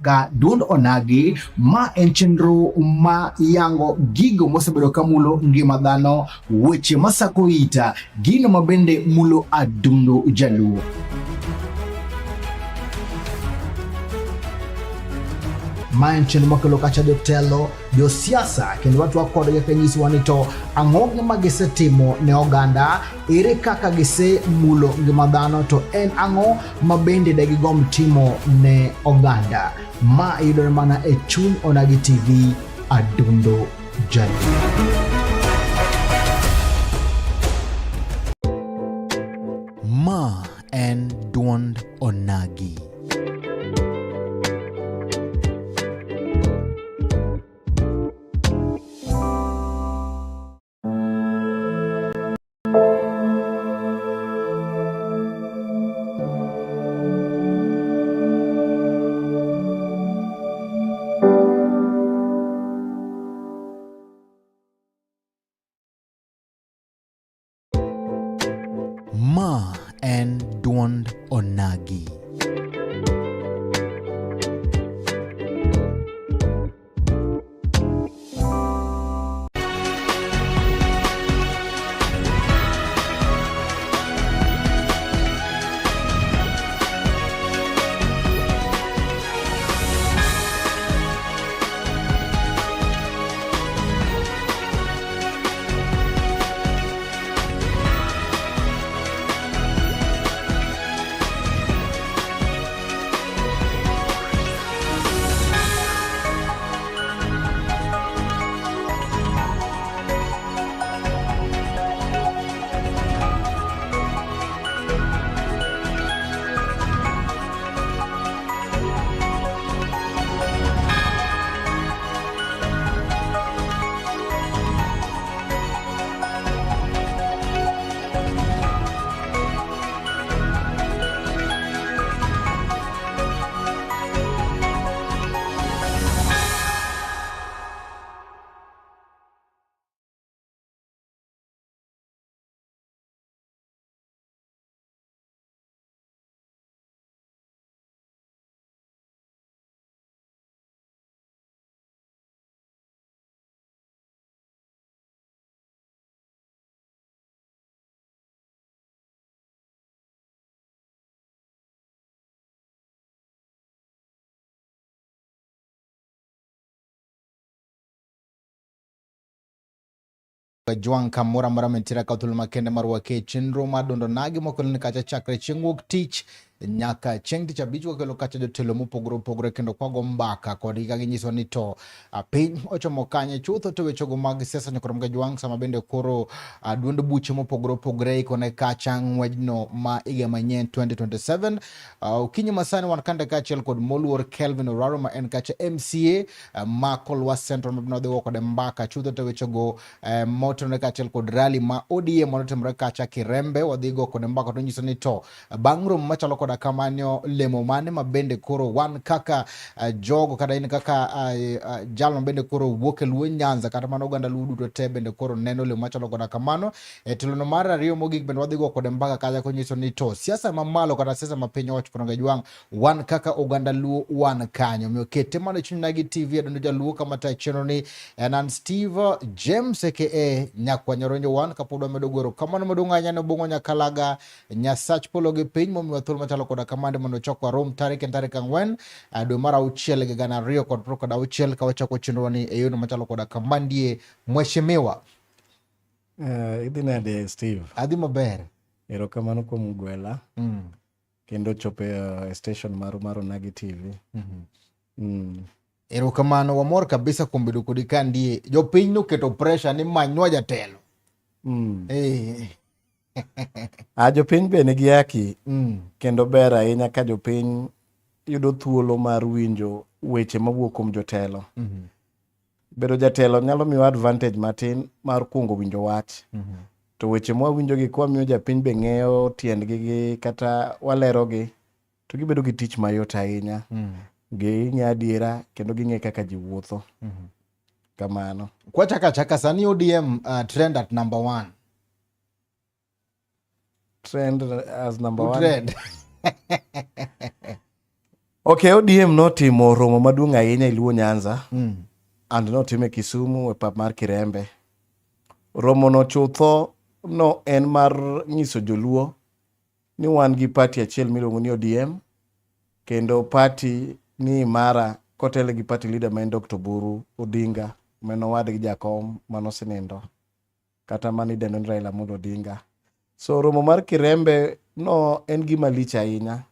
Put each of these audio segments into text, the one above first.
mbaka duond onagi. Ma en chenro ma yango gigo mosebedo ka mulo ngima dhano, weche masako ita, gino ma bende mulo adundo jaluo. Ma en chenro makelo kacha jotelo, josiasa kendo watwak kodgi ka nyisowa ni to ang'o gima gisetimo ne oganda, ere kaka gisemulo ngima dhano, to en ang'o ma bende de gigomb timo ne oganda. Ma yudore mana e Chuny Onagi TV, Adundo Jaluo. Ma en duond Onagi. Ma en duond Onagi. Jwang' kamoro amora mintiere ka thuolo makende mar wake chenro mar duond onagi mokeloni kacha chakre chieng' wuok tich nyaka chieng' tich abich wakelo kacha jotelo mopogore opogore kendo kwago mbaka kodgi ka ginyiso ni to piny ochomo kanye chutho to wechego mag siasa nyakoro mga jwang' sama bende koro duond buche mopogore opogore ikone kacha ng'wejno ma higa manyien 2027. Okinyi masani wan kande kaachiel kod moluor Kelvin Oraro ma en kacha MCA ma Kolwa Central ma bende kode mbaka chutho to wechego motenore kaachiel kod rally ma ODM manotimore kacha Kirembe wadhi go kode mbaka to nyiso ni to bang' romo machalo koda kamano lemo mane ma bende koro wan kaka jogo kata in kaka jal ma bende koro wuok e Luo Nyanza kata mana oganda Luo duto te bende koro neno lemo machalo koda kamano. E tilono mar ariyo mogik bende wadhi go kode mbaka kacha konyiso ni to siasa mamalo kata siasa ma piny owacho kono Gajwang' wan kaka oganda Luo wan kanyo. Omiyo kete mana e chuny Onagi TV adundo jaluo kama tayo chenro ni en an Steve James aka Nyakwa Nyoronjo wan kapod wamedo gwero kamano maduong' ahinya ne Obong'o Nyakalaga Nyasach polo gi piny momiwa thuolo machalo koda kamande mondo ochok warom tarik en tarik 4 dwe mar auchiel higa gana ariyo kod piero kod auchiel ka wachako chenrowa ni e yono machalo koda kamandie mheshimiwa. Idhi nade Steve? Adhi maber. Erokamano kuom gwela. Kendo chopo e station maru mar Onagi TV. Erokamano, wamor kabisa kuom bedo kodi ka ndie. Jopiny noketo pressure ni manywa jatelo. Jopiny be nigi haki kendo ber ahinya ka jopiny yudo thuolo mar winjo weche mawuok kuom jotelo. Bedo jatelo nyalo miwa advantage matin mar kuongo winjo wach. To weche mwawinjogi kwamiyo japiny be ng'eyo tiendgi gi kata walerogi to gibedo gi tich mayot ahinya. Ging'e adiera kendo ging'e kaka ji wuotho. Kamano. Kwachako achaka sani ODM trend at number 1. Trend as number 1. Trend. Okay, ODM notimo romo maduong' ahinya e Luo Nyanza and notime Kisumu e pap mar Kirembe. Romono chutho no en mar nyiso joluo ni wan gi party achiel miluongo ni ODM kendo party ni imara kotel gi party leader ma en Dr. Oburu Odinga ma en owadgi jakom manosenindo kata mane idendo ni Raila Amolo Odinga. So romo mar Kirembe no en gima lich ahinya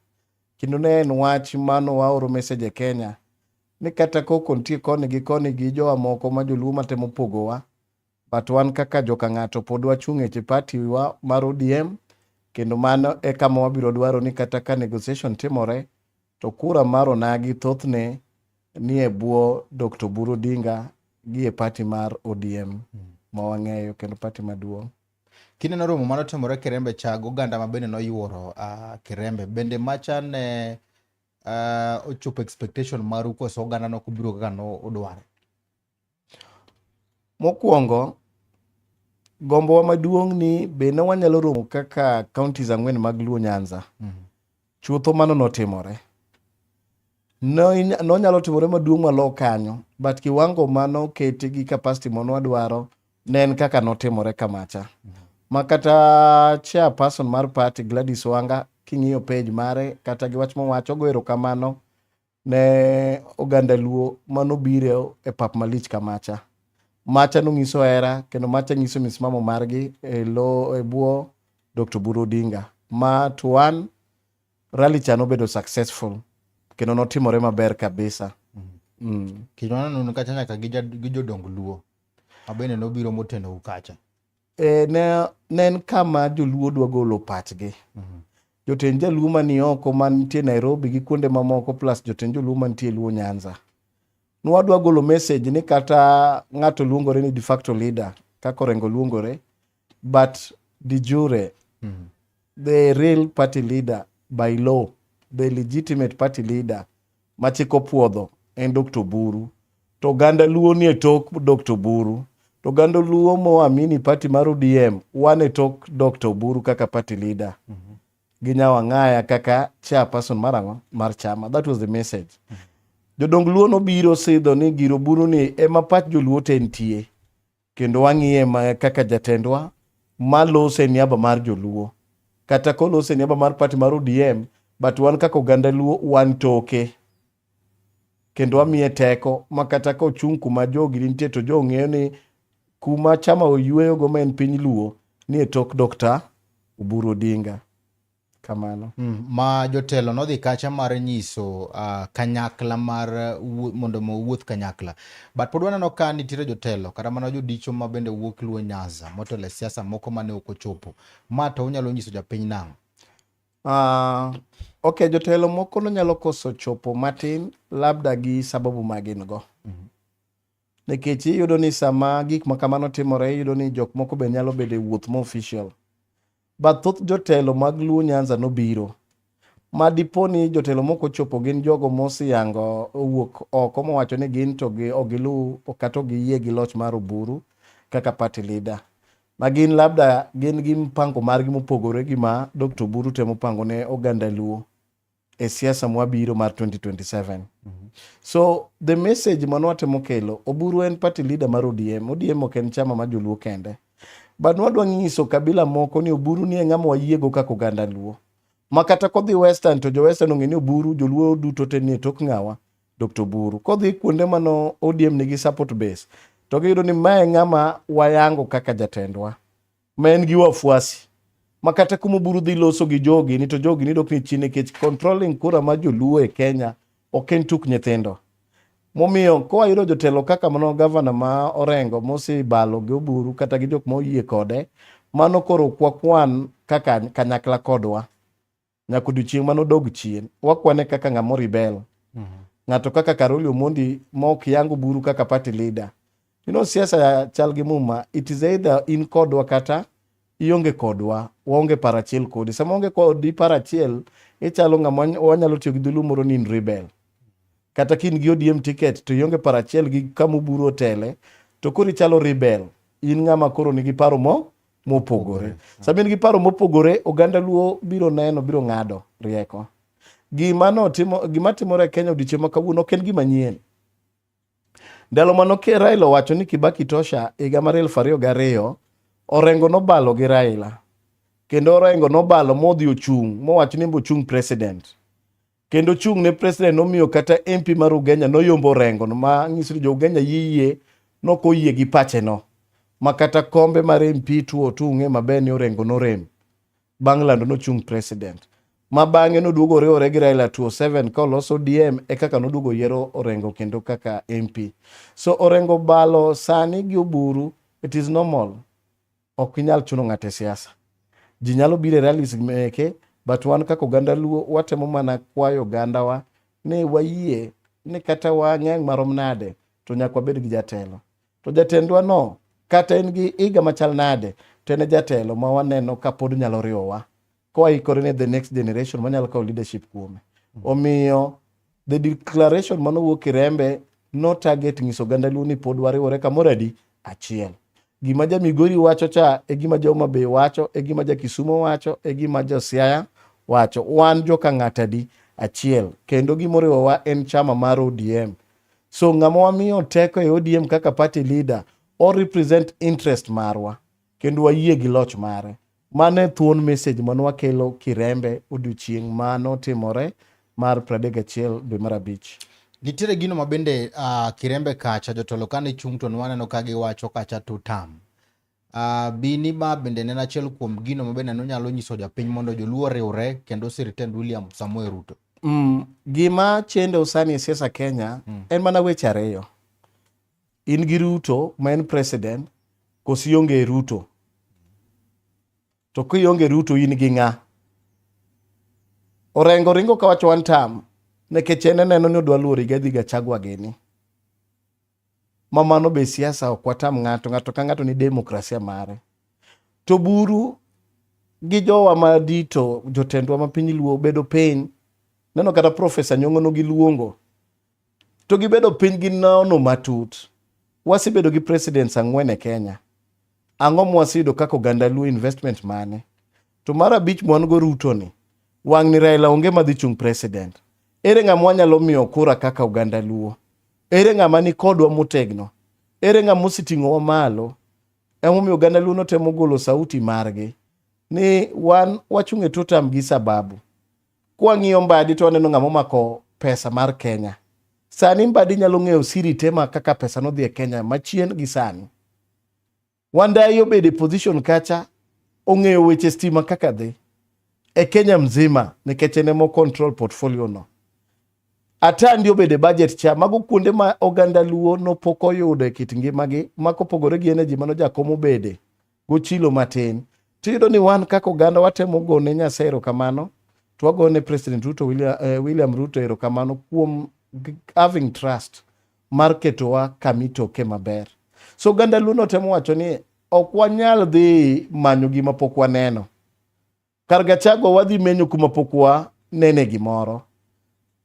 kendo ne en wach mano waoro message e Kenya ni kata koko nitie koni gi koni gi jowa moko ma joluo matemo pogowa but wan kaka joka ng'ato pod wachung' e party wa mar ODM kendo mano e kama wabiro dwaro ni kata ka negotiation timore to kura mar onagi thothne ni e bwo Dr. Oburu Odinga gi e party mar ODM ma wang'eyo kendo party maduong'. Kineno romo manotimore Kirembe cha oganda ma bende noyuoro Kirembe bende macha ne ochopo expectation maru koso oganda nok obiro kaka nodwaro? Mokwongo, gombowa maduong' ni be ne wanyalo romo kaka counties ang'wen mag Luo Nyanza. Chutho mano notimore. Nonyalo timore maduong' malo kanyo, but kiwango manoketi gi capacity manwadwaro ne en kaka notimore kamacha. Ma kata chairperson mar party Gladys Wanga king'iyo page mare kata gi wach mowacho ogo erokamano ne oganda Luo manobiro e pap malich kamacha. Macha nong'iso hera kendo macha nyiso misimamo margi e lo e bwo Dr. Oburu Odinga. Ma to one rally cha nobedo successful kendo notimore maber kabisa. Kendo waneno kacha nyaka gi jodong Luo ma bende nobiro motenou kacha. E, ne en kama joluo dwa golo pachgi. Jotend jaluo mani oko mantie Nairobi gi kuonde mamoko plus jotend joluo mantie Luo Nyanza. Nwadwa golo message ni kata ng'ato luongore ni de facto leader kaka Orengo luongore but de jure the real party leader by law the legitimate party leader ma chik opuodho en Dr. Oburu to oganda Luo ni e tok Dr. Oburu to oganda Luo moamini party mar ODM wan e tok Dr. Oburu kaka party leader gi Nyawang'aya kaka chairperson mar ang'o mar chama that was the message jodong Luo nobiro sidho ni gir Oburu ni ema pach joluo te nitie kendo wang'iye ma kaka jatendwa malose e niaba mar joluo kata kolose e niaba mar party mar ODM but wan kaka oganda Luo wan toke kendo wamiye teko ma kata ka ochung' kuma jogi nitie to jo ng'eyo ni kuma chama oyueyogo ma en piny Luo ni e tok Dr. Oburu Odinga kamano. Ma jotelo nodhi kacha mar nyiso kanyakla mar mondo owuoth kanyakla but pod waneno ka nitiere jotelo kata mana jodicho ma bende wuok Luo Nyanza motelo e siasa moko mane ok ochopo ma to unyalo nyiso japiny nang'o? Ok, jotelo moko nonyalo koso chopo matin labda gi sababu ma gin go. Nikech iyudo ni sama gik ma kamano timore iyudo ni jok moko be nyalo bedo e wuoth ma official. But thoth jotelo mag Luo Nyanza nobiro. Ma dipo ni jotelo moko ochopo gin jogo mosiyango owuok oko mowacho ni gin to gi ok giluw kata ok giyie gi loch mar Oburu kaka party leader. Ma gin labda gin gi mpango margi mopogore gi ma Dr. Oburu temo pango ne oganda Luo e siasa mwabiro mar 2027. So the message mane watemo kelo, Oburu en party leader mar ODM. ODM ok en chama mar joluo kende. But nwadwa nyiso kabila moko ni Oburu ni e ng'ama wayiego kaka oganda Luo. Ma kata kodhi Western to jo Western ong'e ni Oburu joluo duto te ni e tok ng'awa Dr. Oburu. Kodhi kuonde mano ODM nigi support base to giyudo ni mae ng'ama wayango kaka jatendwa. Ma en gi wafuasi. Ma kata kuma Oburu dhi loso gi jogi ni to jogi ni dok ni chien nikech controlling kura mar joluo e Kenya ok en tuk nyithindo. Momiyo kawayudo jotelo kaka mano gavana ma Orengo mosebalo gi Oburu kata gi jok moyie kode, mano koro ok wakwan kaka kanyakla kodwa. Nyaka odiochieng' mano dog chien. Wakwane kaka ng'ama rebel. Ng'ato kaka Caroli Omondi ma ok yang Oburu kaka party leader. You know, siasa chal gi muma. It is either in kodwa kata ionge kodwa. Waonge paro achiel kodi. Sama onge kodi paro achiel, ichalo ng'ama wanyalo tiyo gi dholuo moro ni in rebel. Kata ka in gi ODM ticket to ionge paro achiel gi kama Oburu otele, to koro ichalo rebel. In ng'ama koro nigi paro mo mopogore. Sama in gi paro mopogore, oganda Luo biro neno, biro ng'ado rieko. Gima notimo, gima timore e Kenya odiochieng' ma kawuono ok en gima nyien. Ndalo mane Raila owacho ni Kibaki tosha higa mar 2002, Orengo nobalo gi Raila. Kendo Orengo nobalo modhi ochung' mowacho ni ochung' president. Kendo chung' ne president nomiyo kata MP mar Ugenya noyombo Orengo no ma nyiso ni jo Ugenya yie nok oyie gi pache no. Ma kata kombe mar MP tuo tu ung'e maber ni Orengo norem. Bang' lando nochung' president. Ma bang'e noduogo oriwore gi Raila 2007 ka oloso ODM e kaka noduogo yiero Orengo kendo kaka MP. So Orengo balo sani gi Oburu, it is normal. Ok inyal chuno ng'ato e siasa. Ji nyalo biro e rallies meke, but wan kaka oganda Luo watemo mana kwayo ogandawa ni wayie ni kata wang'eng' marom nade to nyaka wabed gi jatelo. To jatendwa no kata en gi higa machal nade to en e jatelo ma waneno ka pod nyalo riwowa kowaikore ne the next generation manyalo kawo leadership kuome. Omiyo the declaration manowuok Kirembe no target nyiso oganda Luo ni pod wariwore kamoro adi achiel. Gima ja Migori wacho cha e gima ja Homa Bay wacho, e gima ja Kisumo wacho, e gima ja Siaya wacho. Wan joka ng'at adi achiel kendo gimoriwowa en chama mar ODM. So ng'ama wamiyo teko e ODM kaka party leader o represent interest marwa kendo wayie gi loch mare. Mano e thuon message mane wakelo Kirembe odiochieng' manotimore mar 31 dwe mar abich. Nitiere gino ma bende Kirembe kacha jotelo kane chung' to nwaneno ka giwacho kacha two term. Bini ma bende ne en achiel kuom gino ma bende nonyalo nyiso japiny mondo joluo oriwre kendo sir tend William Samoei Ruto. Gima chendo sani e siasa Kenya en mana weche ariyo. In gi Ruto ma en president koso ionge Ruto? To kionge Ruto in gi ng'a? Orengo ringo kawacho one term nikech en eneno ni odwa luwo Rigathi Gachagua gini. Ma mano be siasa ok watam ng'ato, ng'ato ka ng'ato ni demokrasia mare. To buru gi jowa madito, jotendwa ma piny Luo bedo piny. Neno kata Profesa Nyong'o no giluongo. To gibedo piny gi nono matut. Wasebedo gi presidents ang'wen e Kenya. Ang'o mwaseyudo kaka oganda Luo investment mane? To mar abich mwan go Ruto ni, wang' ni Raila onge madhi chung' president. Ere ng'ama wanyalo miyo kura kaka oganda Luo? Ere ng'ama ni kodwa motegno? Ere ng'ama oseting'owa malo? Emomiyo oganda Luo notemo golo sauti margi ni wan wachung' e two term gi sababu. Kwang'iyo Mbadi to waneno ng'ama omako pesa mar Kenya. Sani Mbadi nyalo ng'eyo siri te ma kaka pesa nodhi e Kenya machien gi sani. Wandayi obedo e position kacha, ong'eyo weche stima kaka dhi e Kenya mzima nikech en ema control portfolio no. Atandi obedo e budget cha, mago kuonde ma oganda Luo nopok oyudo e kit ngimagi ma kopogore gi energy mano Jakom obede gochilo matin. Tiyudo ni wan kaka oganda watemo gone Nyasaye erokamano, to wagone President Ruto William Ruto erokamano kuom having trust mar ketowa kamitoke maber. So oganda Luo notemo wacho ni ok wanyal dhi manyo gima pok waneno. Kar Gachagua wadhi menyo kuma pok wanene gimoro.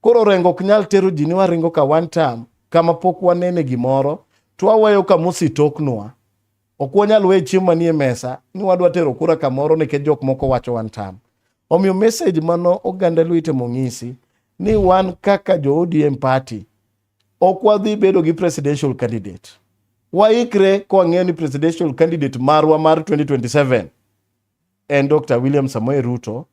Koro Orengo ok nyal tero ji ni waringo ka one term kama pok wanene gimoro to waweyo kama ositoknwa. Ok wanyal weyo chiemo manie mesa ni wadwa tero kura kamoro nikech jok moko wacho one term. Omiyo message mano oganda Luo itemo ng'isi ni wan kaka jo ODM party ok wadhi bedo gi presidential candidate. Waikre ka wang'eyo ni presidential candidate marwa mar 2027 en Dr. William Samoei Ruto.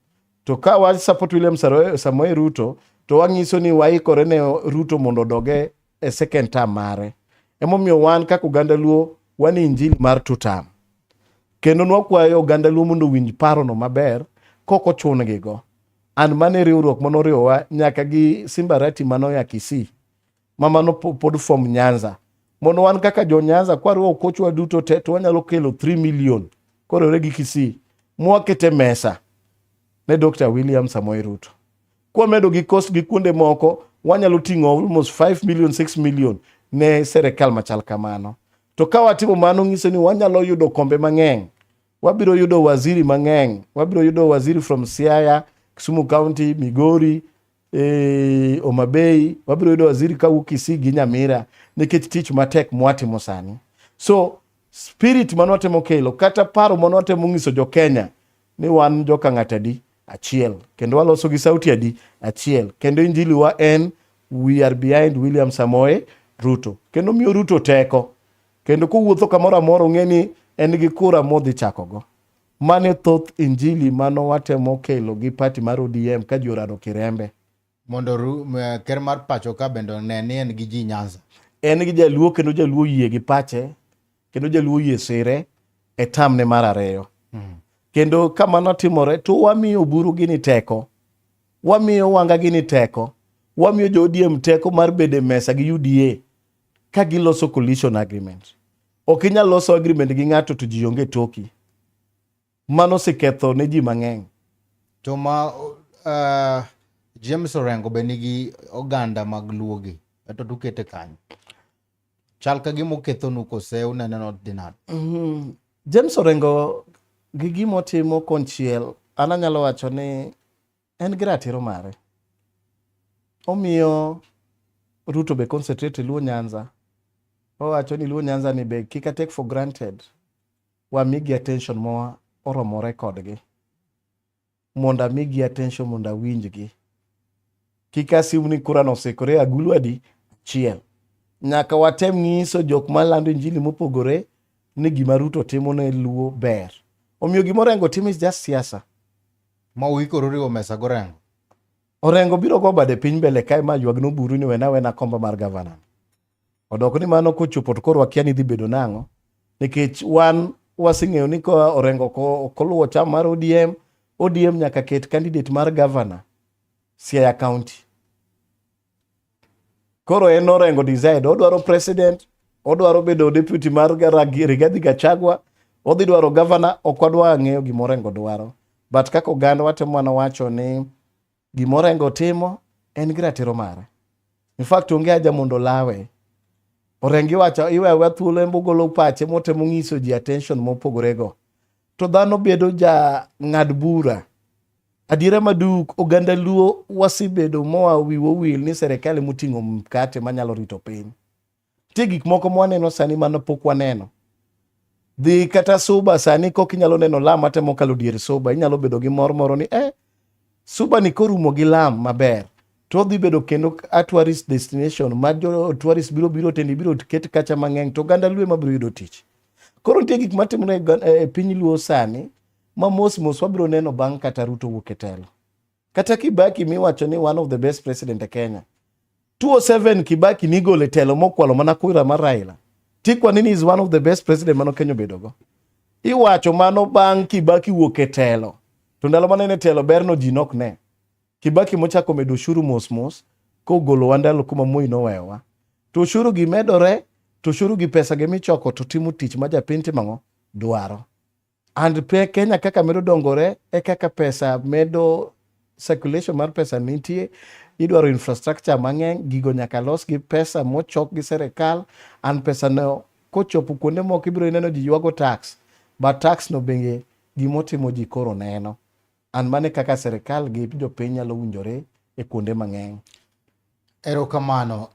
To ka wa support William Samoei Ruto to wang'iso ni waikore ne Ruto mondo odoge e second term mare. Emomiyo wan kaka oganda Luo wan e injili mar two term. Kendo nwakwayo oganda Luo mondo owinj parono maber kok ochun gi go. An mano e riwruok manoriwowa nyaka gi Simba Arati manoya Kisii ma mano pod form Nyanza. Mondo wan kaka jo Nyanza kwariwo kochwa duto te to wanyalo kelo 3 million koriwore gi Kisii mwakete mesa ne Dr. William Samoei Ruto. Kwamedo gi cost gi kuonde moko wanyalo ting'o almost 5 million 6 million ne serikal machal kamano. To ka watimo mano nyiso ni wanyalo yudo kombe mang'eny. Wabiro yudo waziri mang'eny. Wabiro yudo waziri from Siaya, Kisumu County, Migori, Homa Bay. Wabiro yudo waziri kawuok Kisii gi Nyamira nikech tich matek mwatimo sani. So spirit mane watemo kelo kata paro mane watemo nyiso jo Kenya ni wan joka ng'at adi. Achiel. Kendo waloso gi sauti adi? Achiel. Kendo injili wa en we are behind William Samoei Ruto. Kendo miyo Ruto teko. Kendo kowuotho kamoro amora ong'e ni en gi kura modhi chakogo. Mano e thoth injili mano watemo kelo gi party mar ODM ka ji orado Kirembe. Mondo ker mar pacho ka bende one ni en gi ji Nyanza. En gi jaluo kendo jaluo oyie gi pache kendo jaluo oyie sire e tamne mar ariyo. Kendo ka mano timore to wamiyo Oburu gini teko, wamiyo Wanga gini teko, wamiyo jo ODM teko mar bedo e mesa gi UDA ka giloso coalition agreement. Ok inyal loso agreement gi ng'ato to ji onge toki. Mano oseketho ne ji mang'eny. To ma James Orengo be nigi oganda mag Luogi, to tukete kanyo. Chal ka gima okethonu kose uneno ni odhi nade? James Orengo gi gima otimo konchiel, an anyalo wacho ni en gi ratiro mare. Omiyo Ruto be concentrate e Luo Nyanza. Owacho ni Luo Nyanza ni be kik a take for granted. Wamigi attention ma oromore kodgi. Mondo amigi attention mondo awinjgi. Kik assume ni kura no osikore agulu adi? Achiel. Nyaka watem nyiso jok malando injili mopogore ni gima Ruto timo ne Luo ber. Omiyo gima Orengo timo is just siasa. Ma uikoru riwo mesa gi Orengo? Orengo biro go bade piny mbele kae ma ywag noburu ni wena wena komba mar gavana. Odok ni mano kochopo to koro wakia ni dhi bedo nang'o. Nikech wan waseng'eyo ni ka Orengo ok oluwo chama mar ODM, ODM nyaka ket candidate mar gavana Siaya County. Koro en Orengo decide, odwaro president, odwaro bedo deputy mar Rigathi Gachagua, odhi dwaro governor, ok wadwa ng'eyo gima Orengo dwaro. But kaka oganda watemo mana wacho ni gima Orengo timo en gi ratiro mare. In fact onge haja mondo olawe. Orengo iwacho iwe aweya thuolo en bogolo pache motemo nyiso ji attention mopogore go. To dhano bedo ja ng'ad bura. Adiera maduk, oganda Luo wasebedo moa wiwa owil ni serikal emoting'o mkate manyalo rito piny. Nitie gik moko mwaneno sani mano pok waneno. Dhi kata Suba sani kok inyalo neno lam matemo kalo dier Suba, inyalo bedo gi mor moro ni Suba ni korumo gi lam maber to odhi bedo kendo a tourist destination ma jo tourist biro biro tendi biro ket kacha mang'eny to oganda Luo ema biro yudo tich. Koro nitie gik matimore e piny Luo sani ma mos mos wabiro neno bang' kata Ruto wuok e telo. Kata Kibaki miwacho ni one of the best president e Kenya. 2007 Kibaki nigolo e telo mokwalo mana kura mar Raila. Tikwa ni is one of the best president mano Kenya obedogo. Iwacho mano bang' Kibaki wuok e telo. To ndalo mane en e telo berno ji nok ne. Kibaki mochako medo ushuru mos mos kogolowa ndalo kuma Moi noweyowa. To ushuru gi medore, to ushuru gi pesa gi michoko to timo tich ma japiny timo ang'o? Dwaro. And Kenya kaka medo dongore e kaka pesa medo circulation mar pesa nitie, idwaro infrastructure mang'eny, gigo nyaka los gi pesa mochok gi serikal, and pesa no kochopo kuonde moko ibiro neno ji ywago tax, but tax no bende gimotimo ji koro neno. And mano e kaka serikal gi jopiny nyalo winjore e kuonde mang'eny. Erokamano.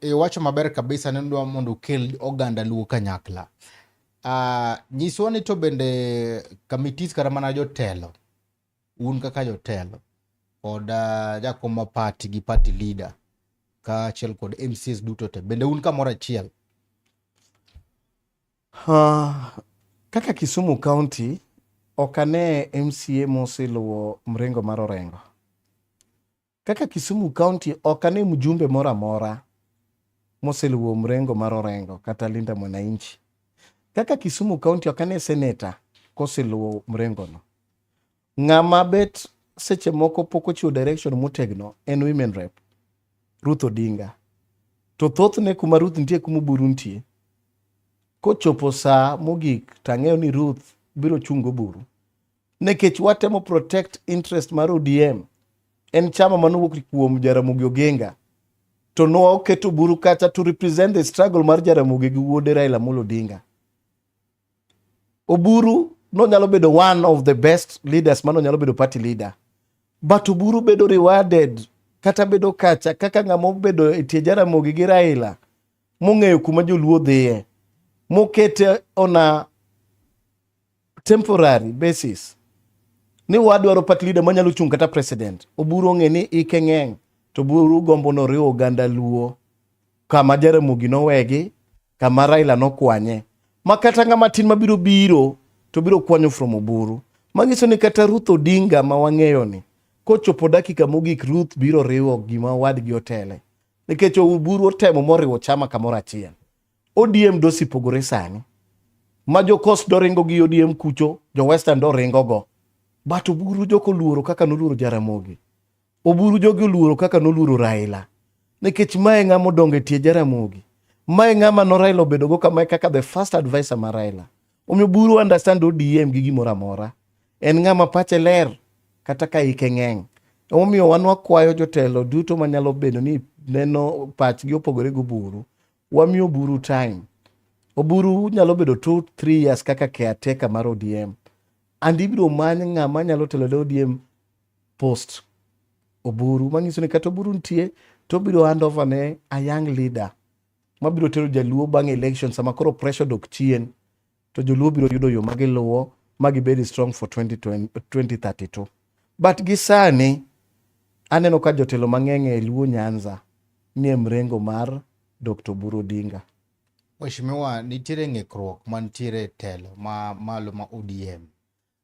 Iwacho maber kabisa ni udwa mondo ukel oganda Luo kanyakla. Nyiswa ni to bende committees kata mana jotelo, un kaka jotelo kod jakom ma party gi party leader kaachiel kod MCAs duto te, bende un kamoro achiel? Kaka Kisumu County, ok ane MCA moseluwo mrengo mar Orengo. Kaka Kisumu County, ok ane mjumbe moro amora moseluwo mrengo mar Orengo kata Linda Mwananchi. Kaka Kisumu County, ok ane senator koseluwo mrengo no. Ng'ama bet seche moko pok ochiwo direction motegno en women rep, Ruth Odinga. To thothne kuma Ruth nitie kuma Oburu nitie. Kochopo saa mogik to ang'eyo ni Ruth biro chung' Oburu. Nikech watemo protect interest mar ODM. En chama manowuok kuom Jaramogi Oginga. To noketo Oburu kacha to represent the struggle mar Jaramogi gi wuode Raila Amolo Odinga. Oburu nonyalo bedo one of the best leaders mano nyalo bedo party leader. But Oburu bedo rewarded kata bedo kacha kaka ng'ama obedo e tie Jaramogi gi Raila mong'eyo kuma joluo dhiye mokete on a temporary basis. Ni wadwaro party leader manyalo chung' kata president. Oburu ong'e ni ike ng'eny to Oburu gombo noriwo oganda Luo kama Jaramogi nowegi, kama Raila nokwanye. Ma kata ng'ama tin mabiro biro to biro kwanyo from Oburu. Manyiso ni kata Ruth Odinga ma wang'eyo ni kochopo dakika mogik Ruth biro riwo gima wadgi otele. Nikech Oburu otemo moriwo chama kamoro achiel. ODM dosipogore sani. Ma jo Coast doringo gi ODM kucho, jo Western doringo go. But Oburu jok oluoro kaka noluoro Jaramogi. Oburu jogi oluoro kaka noluoro Raila. Nikech mae ng'ama odongo e tie Jaramogi. Mae ng'ama no Raila obedogo kamae kaka the first advisor mar Raila. Omiyo Oburu understand ODM gi gimoro amora. En ng'ama pache ler kata ka ike ng'eny. Emomiyo wan wakwayo jotelo duto manyalo bedo ni neno pachgi opogore gi Oburu. Wamiyo Oburu time. Oburu nyalo bedo 2 3 years kaka caretaker mar ODM. And ibiro many ng'ama nyalo telo ne ODM post Oburu manyiso ni kata Oburu nitie to obiro hand over ne a young leader mabiro tero jaluo bang' election sama koro pressure dok chien to joluo biro yudo yo ma giluwo ma gibed strong for 2020, 2032. But gi sani aneno ka jotelo mang'eny e Luo Nyanza nie mrengo mar Dr. Oburu Odinga. Mheshimiwa, nitiere ng'ikruok mantiere e telo ma malo ma ODM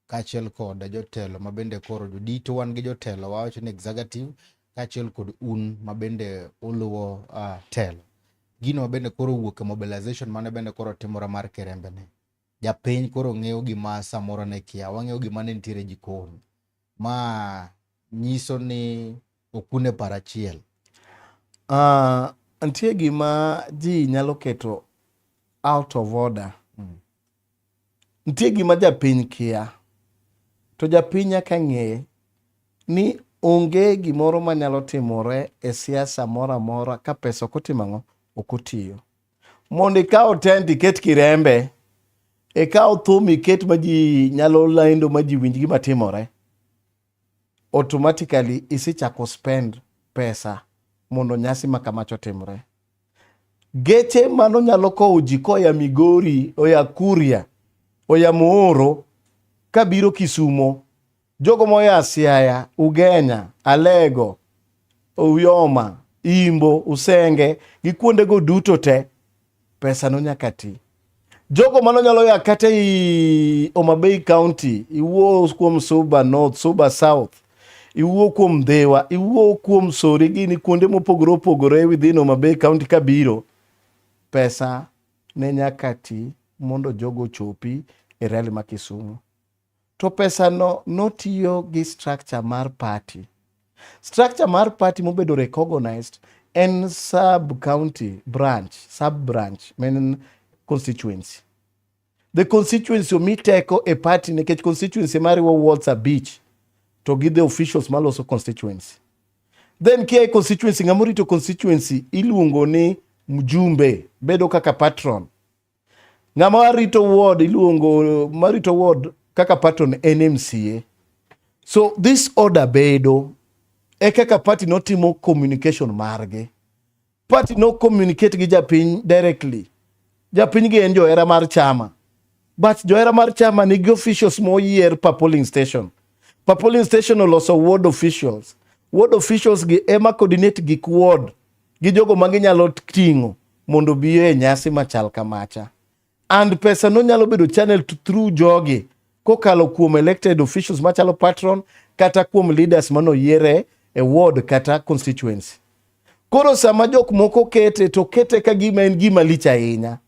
kaachiel kod jotelo ma bende koro jodito wan gi jotelo wawacho ni executive kaachiel kod un ma bende uluwo telo. Gino ma bende koro owuok e mobilization mane bende koro timore mar Kirembe ni. Japiny koro ng'eyo gima samoro ne kia, wang'eyo gima ne nitiere e jikon. Ma nyiso ni okun e paro achiel. Nitie gima ji nyalo keto out of order. Nitie gima japiny kia. To japiny nyaka ng'e ni onge gimoro manyalo timore e siasa moro amora ka pesa ok otimo ang'o? Ok otiyo. Mondo ikaw tent iket Kirembe, ikaw thum iket ma ji nyalo lendo ma ji winj gima timore, automatically isechako spend pesa mondo nyasi ma kamacha otimre. Geche mano nyalo kowo ji koya Migori, oya Kuria, oya Muhuru kabiro Kisumo. Jogo moya Siaya, Ugenya, Alego, Uyoma, Imbo, Usenge gi kuondego duto te, pesa no nyaka ti. Jogo mano nyalo ya kata i Homa Bay County, iwuo kuom Suba North, Suba South, iwuo kuom Ndhiwa, iwuo kuom Sori gini kuonde mopogore opogore within Homa Bay County kabiro, pesa ne nyaka ti mondo jogo ochopi e rally ma Kisumu. To pesa no notiyo gi structure mar party. Structure mar party mobedo recognized en sub county branch, sub branch, men constituency. The constituency omi teko e party nikech constituency mariwo wards abich to gi the officials maloso constituency. Then kia e constituency, ng'ama orito constituency iluongo ni mjumbe, bedo kaka patron. Ng'ama rito ward iluongo marito ward kaka patron en MCA. So this order bedo e kaka party notimo communication margi. Party no communicate gi japiny directly. Japiny gi en johera mar chama. But johera mar chama nigi officials moyier per polling station. Per polling station oloso ward officials. Ward officials gi ema coordinate gik ward gi jogo ma ginyalo ting'o mondo obi e nyasi machal kamacha. And pesa no nyalo bedo channel through jogi kokalo kuom elected officials machalo patron kata kuom leaders manoyiere e ward kata constituency. Koro sama jok moko kete to kete ka gima en gima lich ahinya.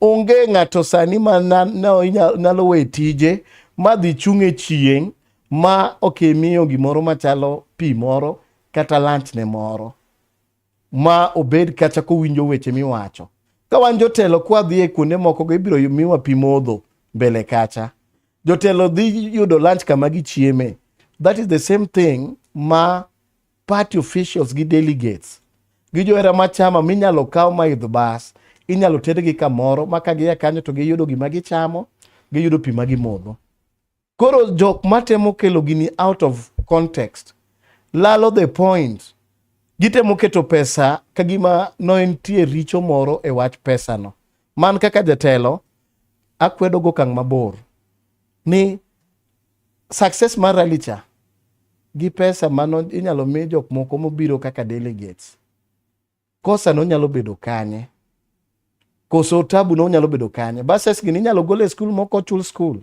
Onge ng'ato sani ma nyalo we tije ma dhi chung' e chieng' ma ok imiyo gimoro machalo pi moro kata lunch ne moro ma obed kata kowinjo weche miwacho. Ka wan jotelo kwadhi e kuonde moko go ibiro miwa pi modho mbele kacha. Jotelo dhi yudo lunch kama gichieme. That is the same thing ma party officials gi delegates gi johera ma chama minyalo kaw ma idh bas inyalo tergi kamoro ma ka gia kanyo to giyudo gima gichamo giyudo pi ma gimodho. Koro jok matemo kelo gini out of context lalo the point. Gitemo keto pesa ka gima no nitie richo moro e wach pesano. Man kaka jatelo akwedo go okang' mabor ni Success mar rally cha gi pesa mano inyalo mi jok moko mobiro kaka delegates. Kosa no nyalo bedo kanye? Koso tabu no nyalo bedo kanye? Buses gi inyalo gol e skul moko ochul skul.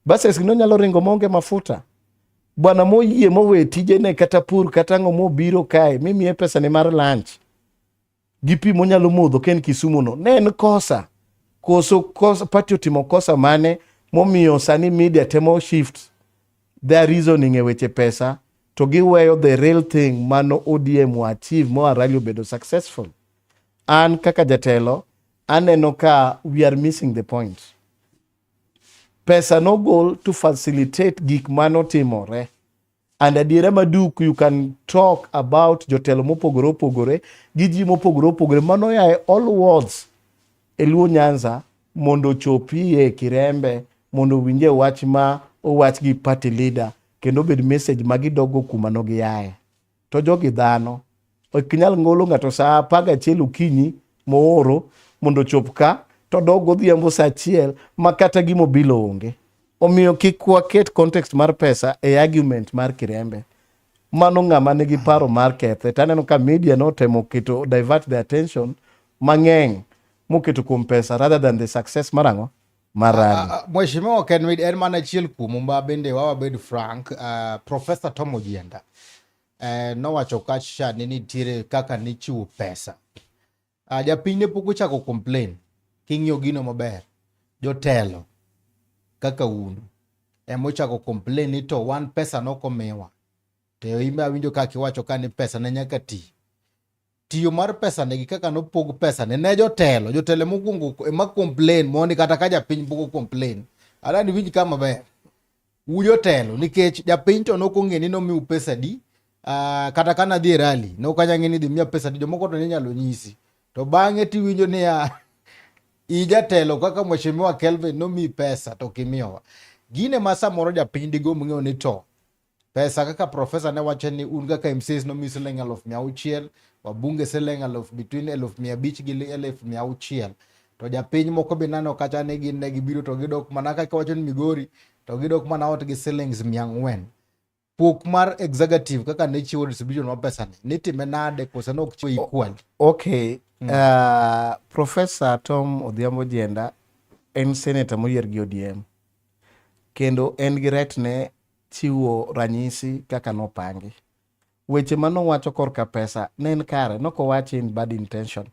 Buses gi no nyalo ringo maonge mafuta. Bwana moyie mowe tijene kata pur kata ang'o mobiro kae mimiye pesa ne mar lunch gi pi monyalo modho ka en Kisumu no ne en kosa koso kosa party otimo kosa mane momiyo sani media temo shift their reasoning e weche pesa to giweyo the real thing mano ODM wa achieve moa rally obedo successful. An kaka jatelo aneno ka we are missing the point. Pesa nogol to facilitate gik manotimore. And adiera maduk you can talk about jotelo mopogore opogore gi ji mopogore opogore mano yae all wards e Luo Nyanza mondo ochopi e Kirembe mondo owinje wach ma owach gi party leader kendo obed message ma gidogo kuma no giaye. To jogi dhano ok nyal ngolo ng'ato saa 11 okinyi mooro mondo ochop ka to dog godhiambo saa 1 ma kata gimobilo onge. Omiyo kik waket context mar pesa e argument mar Kirembe. Mano ng'ama nigi paro mar kethe. To aneno ka media notemo keto divert the attention mang'eny moketo kuom pesa rather than the success mar ang'o? Mar rally. Mheshimiwa Ken en mana achiel kuomu ma bende wawabed frank, Professor Tom Ojienda nowacho kacha ni nitiere kaka nichiwo pesa. Japiny ne pok ochako complain. King'iyo gino maber, jotelo kaka un emochako complain ni to wan pesa nokomiwa. To imbe awinjo kaka iwacho ka ni pesa ne nyaka ti. Tiyo mar pesa ne gi kaka nopog pesa ne ne jotelo, jotelo mokwongo ema complain mondi kata ka japiny pok complain. Adani winj ka maber. U jotelo nikech japiny to nokong'e ni nomiu pesa di. Kata ka nadhi e rally nok anya ng'e ni idhi miya pesa di, jomoko to ne inyalo nyisi. To bang'e tiwinjo niya i jatelo kaka Mheshimiwa Kelvin nomiyi pesa to ok imiyowa. Gine ma samoro japiny digomb ng'eyo ni to pesa kaka professor ne wacho ni un kaka MCAs nomiyi siling 600,000, wabunge siling aluf between 500,000 gi 600,000. To japiny moko be nano kacha ni gin ne gibiro to gidok mana kaka wacho ni Migori to gidok mana ot gi silings 400. Pok mar executive kaka ne chiwo distribution mar pesa ni nitime nade koso ne ok chiwo equal? Okay. Professor Tom Odhiambo Ojienda en senator moyier gi ODM kendo en gi right ne chiwo ranyisi kaka nopangi. Weche manowacho korka pesa ne en kare, nokowache in bad intention.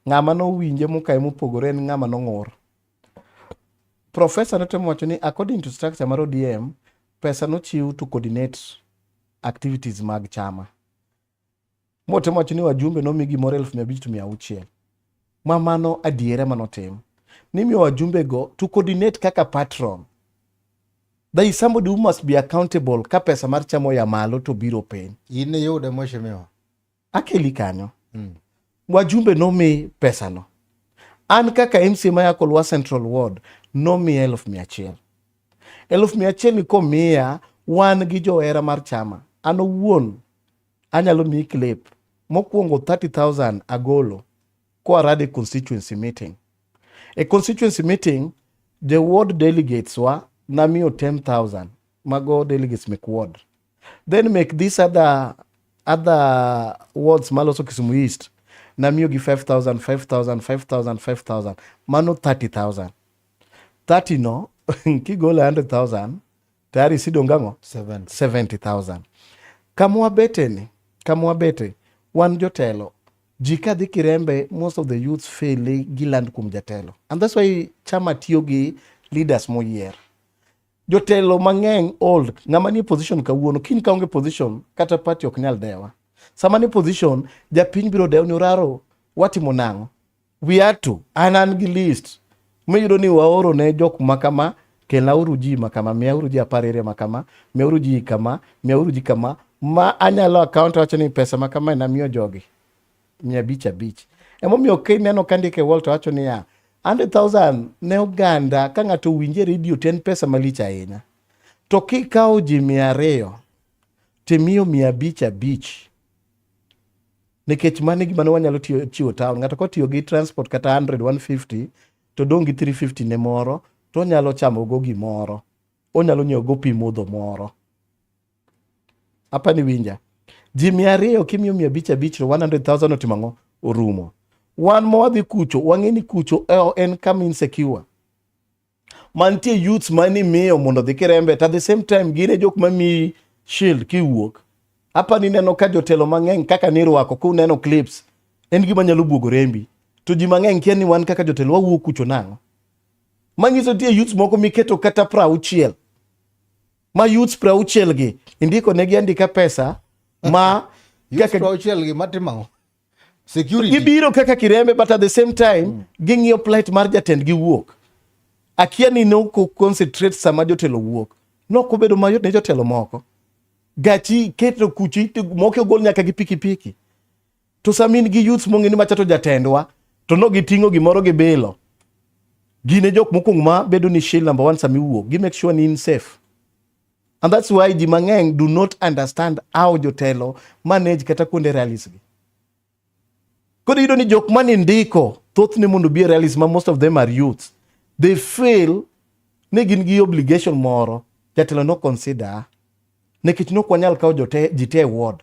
Ng'ama nowinje mokae mopogore en ng'ama nong'ur. Professor notemo wacho ni according to structure mar ODM, pesa nochiw to coordinate activities mag chama. Motemo wacho ni wajumbe nomi gimoro 500,000 to 600. Ma mano adiera manotim. Nimiyo wajumbe go to coordinate kaka patron. There is somebody who must be accountable ka pesa mar chama oya malo to biro piny. In iyude mheshimiwa? Akeli kanyo. Wajumbe nomi pesano. An kaka MCA maya Kolwa Central Ward nomiya 100,000. 100,000 ni komiya wan gi johera mar chama. An owuon anyalo miyi clip. Mokwongo 30,000 agolo koa rade constituency meeting. E constituency meeting, the ward delegates wa namiyo 10,000 mago delegates mek ward. Then make these other wards maloso Kisumu East namiyo gi 5,000 5,000 5,000 5,000 mano 30,000. 30 no kigolo 100,000 tayari sidong' ang'o? 70,000. Kama wabete ni, kama wabete, wan jotelo. Ji kadhi Kirembe, most of the youths fail giland kuom jatelo. And that's why chama tiyo gi leaders moyier. Jotelo mang'eny old, ng'ama nie position kawuono, kiny ka onge position, kata party ok nyal dewa. Sama nie position, japiny biro dewo ni oraro, watimo nang'o? We had to, an gi list. Miyudo ni waoro ne jok makama, kelnauru ji makama, miyauru ji 10 area makama, miyauru ji kama, miyauru ji kama, ma anyalo account wacho ni pesa makama namiyo jogi 500 500. Emomiyo kineno ka ndike wall to wacho niya 100,000 ne oganda ka ng'ato owinje redio to en pesa malich ahinya. To kikawo ji 200 timiyo 500 500 nikech mano e gima ne wanyalo tiyo chiwo town. Ng'ato kotiyo gi transport kata 100 150 to dong' gi 350 ne moro to onyalo chamo go gimoro. Onyalo nyiewo go pi modho moro. Apa ni winja. Ji 200 kimiyo 500 500 to 100,000 otimo ang'o? Orumo. Wan ma wadhi kucho, wang'e ni kucho en kama insecure. Mantie youths mani miyo mondo odhi Kirembe, to at the same time gin e jok mamiyi shield kiwuok. Apa ni neno ka jotelo mang'eny kaka nirwako kuneno clips en gima nyalo buogo rembi. To ji mang'eny kia ni wan kaka jotelo wawuok kucho nang'o. Manyiso nitie youths moko miketo kata 60. Ma youths 60 gi indiko negi andika pesa ma Youths 60 gi matimo ang'o? Security. Gibiro kaka Kirembe but at the same time ging'iyo plight mar jatendgi wuok. Akia ni nok concentrate sama jotelo wuok. Nok obedo mayot ne jotelo moko. Gachi keto kucho moko ogol nyaka gi pikipiki. To sama in gi youths mong'e ni macha to jatendwa to no giting'o gimoro gibilo. Gin e jok mokwongo ma bedo ni shield number one sama iwuok. Gi make sure ni in safe. And that's why ji mang'eny do not understand how jotelo manage kata kuonde rallies gi. Koro iyudo ni jok mane ndiko thothne mondo obi e rallies ma most of them are youths. They feel ni gin gi obligation moro jatelo no consider nikech nok wanyal kawo ji te e ward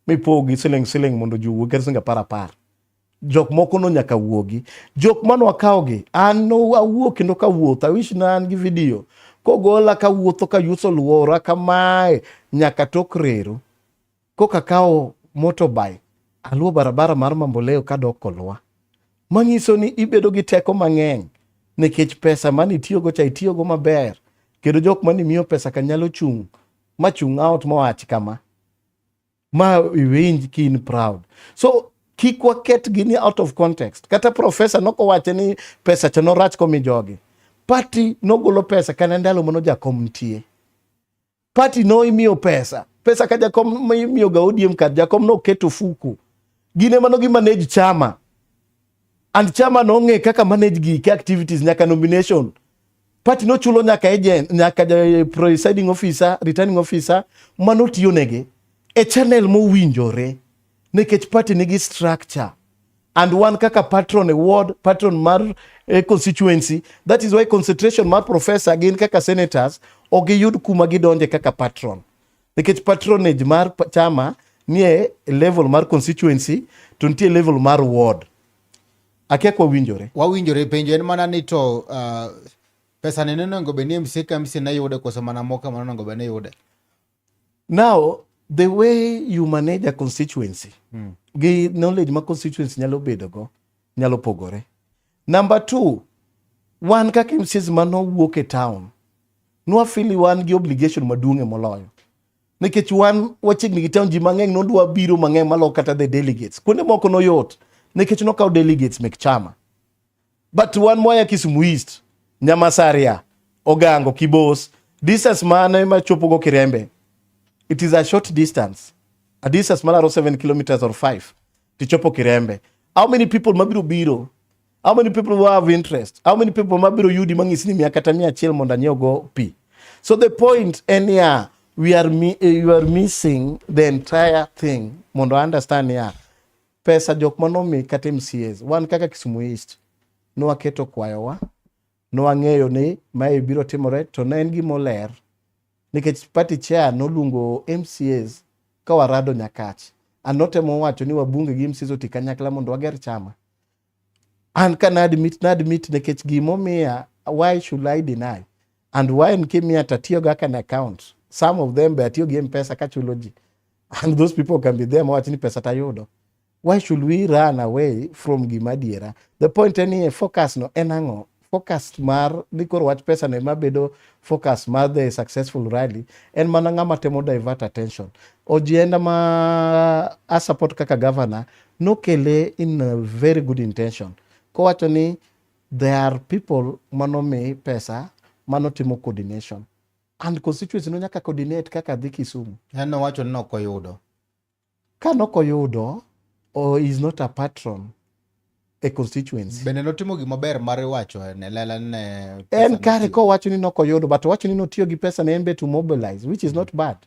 mipogi siling siling mondo ji owuog kata siling apar apar. Jok moko no nyaka wuogi. Jok mane wakawogi, an no awuok kendo kawuotho, I wish na an gi video. Kogola kawuotho ka youths oluora kamae nyaka tok reru. Koka akawo motorbike, aluwo barabara mar Mamboleo kadok Kolwa. Manyiso ni ibedo gi teko mang'eny nikech pesa mane itiyogo cha itiyogo maber. Kendo jok mane imiyo pesa ka nyalo chung' ma chung' out mowach kama. Ma iwinj ki in proud. So kik waket gini out of context. Kata professor nokowache ni pesa cha norach komi jogi. Party nogolo pesa kana ndalo mano jakom nitie. Party no imiyo pesa. Pesa ka jakom imiyo ga ODM ka jakom noketo fuku. Gin ema no gi manage chama. And chama nong'e kaka manage gike activities nyaka nomination. Party nochulo nyaka agent, nyaka presiding officer, returning officer manotiyo negi e channel mowinjore nikech party nigi structure. And one kaka patron e ward, patron mar constituency, that is why concentration mar professor gin kaka senators ok giyud kuma gidonje kaka patron. Nikech patronage mar chama nie level mar constituency to nitie level mar ward. Akia kwa winjore. Wawinjore. Penjo en mana ni to pesa ni nonego bed ni MCA ka MCA ne yude koso mana moko ema nonego bed ni yude? Now, the way you manage a constituency gi knowledge ma constituency nyalo bedogo nyalo pogore. Number two, wan kaka MCAs manowuok e town, nwafili wan gi obligation maduong' e moloyo. Nikech wan wachiegni gi town, ji mang'eny nodwa biro mang'eny malo kata the delegates. Kuonde moko noyot, nikech nokaw delegates mek chama. But wan moya Kisumu East, Nyamasaria, Ogango, Kibos, distance mane machopo go Kirembe, it is a short distance. A distance malaro 7 kilometers or 5 tichopo Kirembe. How many people mabiro biro? How many people who have interest? How many people mabiro yudi mang'isi ni miya kata 100 mondo anyiew go pi? So the point en niya, you are missing the entire thing mondo understand niya, pesa jok manomi kata MCAs, wan kaka Kisumu East, nwaketo kwayowa, nwang'eyo ni mae biro timore to ne en gima oler nikech party chair noluongo MCAs ka warado Nyakach and notemo wacho ni wabunge gi MCAs oti kanyakla mondo wager chama. An ka na admit nikech gimomiya, why should I deny? And why en kimiya to atiyo go kaka an account. Some of them be atiyo gi M-Pesa kachulo ji. And those people can be there mawach ni pesa tayudo. Why should we run away from gima adiera? The point en ni focus no en ang'o? Focus mar ni koro wach pesa no ema bedo focus mar the successful rally en mana ng'ama temo divert attention. Ojienda ma a support kaka governor nokele in a very good intention. Kowacho ni there are people manomi pesa manotimo coordination. And constituency no nyaka coordinate kaka dhi Kisumu. En nowacho ni ok oyudo. Ka nokoyudo, or is not a patron e constituency. Bende notimo gima ber mar wacho ne lela ne En kare kowacho ni nokoyudo, but owacho ni notiyo gi pesa ne en be to mobilize, which is not bad.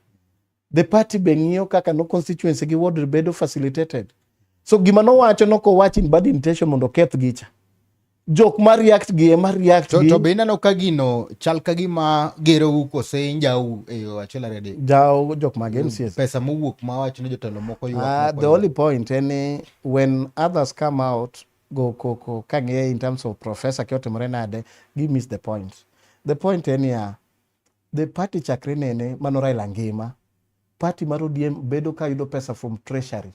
The party be ng'iyo kaka no constituency gi ward bedo facilitated. So gima nowacho nokowach in bad intention mondo oketh gicha. Jok ma react gi ema react To, gi to be ineno ka gino chal ka gima gerou kose njau e yo achiel ariyo adek. Jaw jok mag MCAs. Pesa mowuok ma wacho ni jotelo moko ywak. Moko The ywak. only point en ni when others come out go koko ka ng'iye in terms of professor ki otimore nade, gi miss the point. The point en niya, the party chakre nene mano Raila ngima, party mar ODM bedo ka yudo pesa from treasury.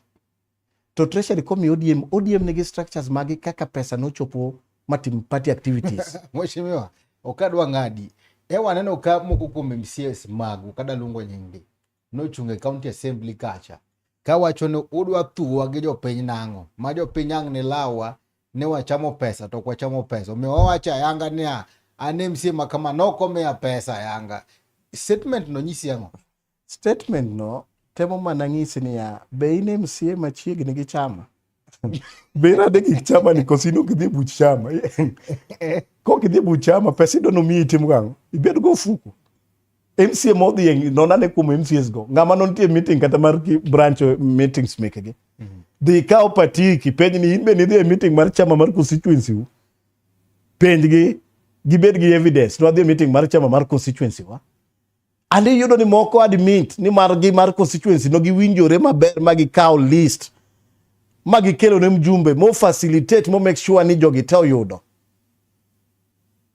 To treasury komi ODM, ODM nigi structures magi kaka pesa nochopo matim party activities. Mheshimiwa, ok adwa ng'adi. E waneno ka moko kuom MCAs magu kada luongo nyinggi nochung' e county assembly kacha kawacho ni udwa thuwa gi jopiny nang'o ma jopiny ang' ne lawa ni wachamo pesa to ok wachamo pesa. Omiyo wawacho ayanga niya an MCA ma kama nok omiya pesa ayanga. Statement no nyisi ang'o? Statement no temo mana ng'isi niya, be in MCA machiegni gi chama? Be irade gik chama ni koso in ok idhi e buch chama? Kok idhi e buch chama, pesa idwa nomiyi itim gang'o? Ibed go ofuku. MCA modhi e non ane kuom MCAs go. Ng'ama nonitie e meeting kata mar branch meetings mekgi. Dhi ikaw patiki, penj ni in be nidhi e meeting mar chama mar constituency u. Penjgi, gibed gi evidence. Nwadhi e meeting mar chama mar constituency wa. And iyudo ni moko admit ni margi mar constituency no giwinjore maber ma gikawo list ma gikelo ne mjumbe mo facilitate mo make sure ni jogi te oyudo.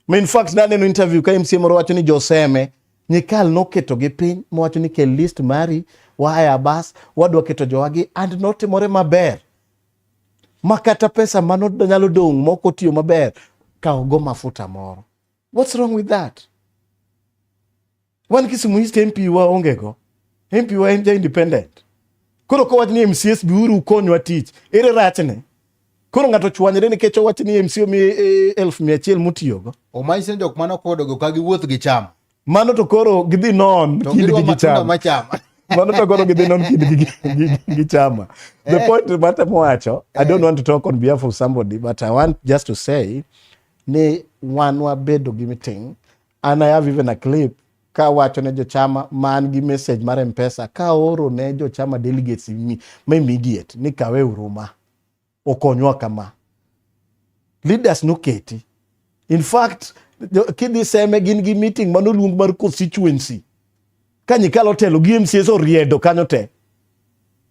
Ma in fact naneno interview ka MCA moro wacho ni joseme Nyikal noketo gi piny mowacho ni kel list mari wahaya bas wadwa keto jowagi and notimore maber ma kata pesa mano nyalo dong' moko otiyo maber kaw go mafuta moro. What's wrong with that? Wan Kisumu East MP wa onge go. MP wa en ja independent. Koro kowach ni MCS biuru ukonywa tich, ere rachne? Koro ng'ato chwanyre nikech owach ni MC omi 1,100 motiyogo. Omanyise ni jok mane okodogo ka giwuoth gi chama. Mano to koro gidhi non To kindgi gidwa gi matunda chama. machama. Mano to koro gidhi non kindgi gi chama. The point matemo wacho, I don't want to talk on behalf of somebody, but I want just to say ni wan wabedo gi meeting and I have even a clip ka wacho ne jochama man gi message mar M-Pesa ka oro ne jochama delegates ma immediate ni kawe uruma okonywa kama. Leaders noketi. In fact, kidhi Seme gin gi meeting manoluong mar constituency. Ka Nyikal otelo gi MCAs oriedo kanyo te.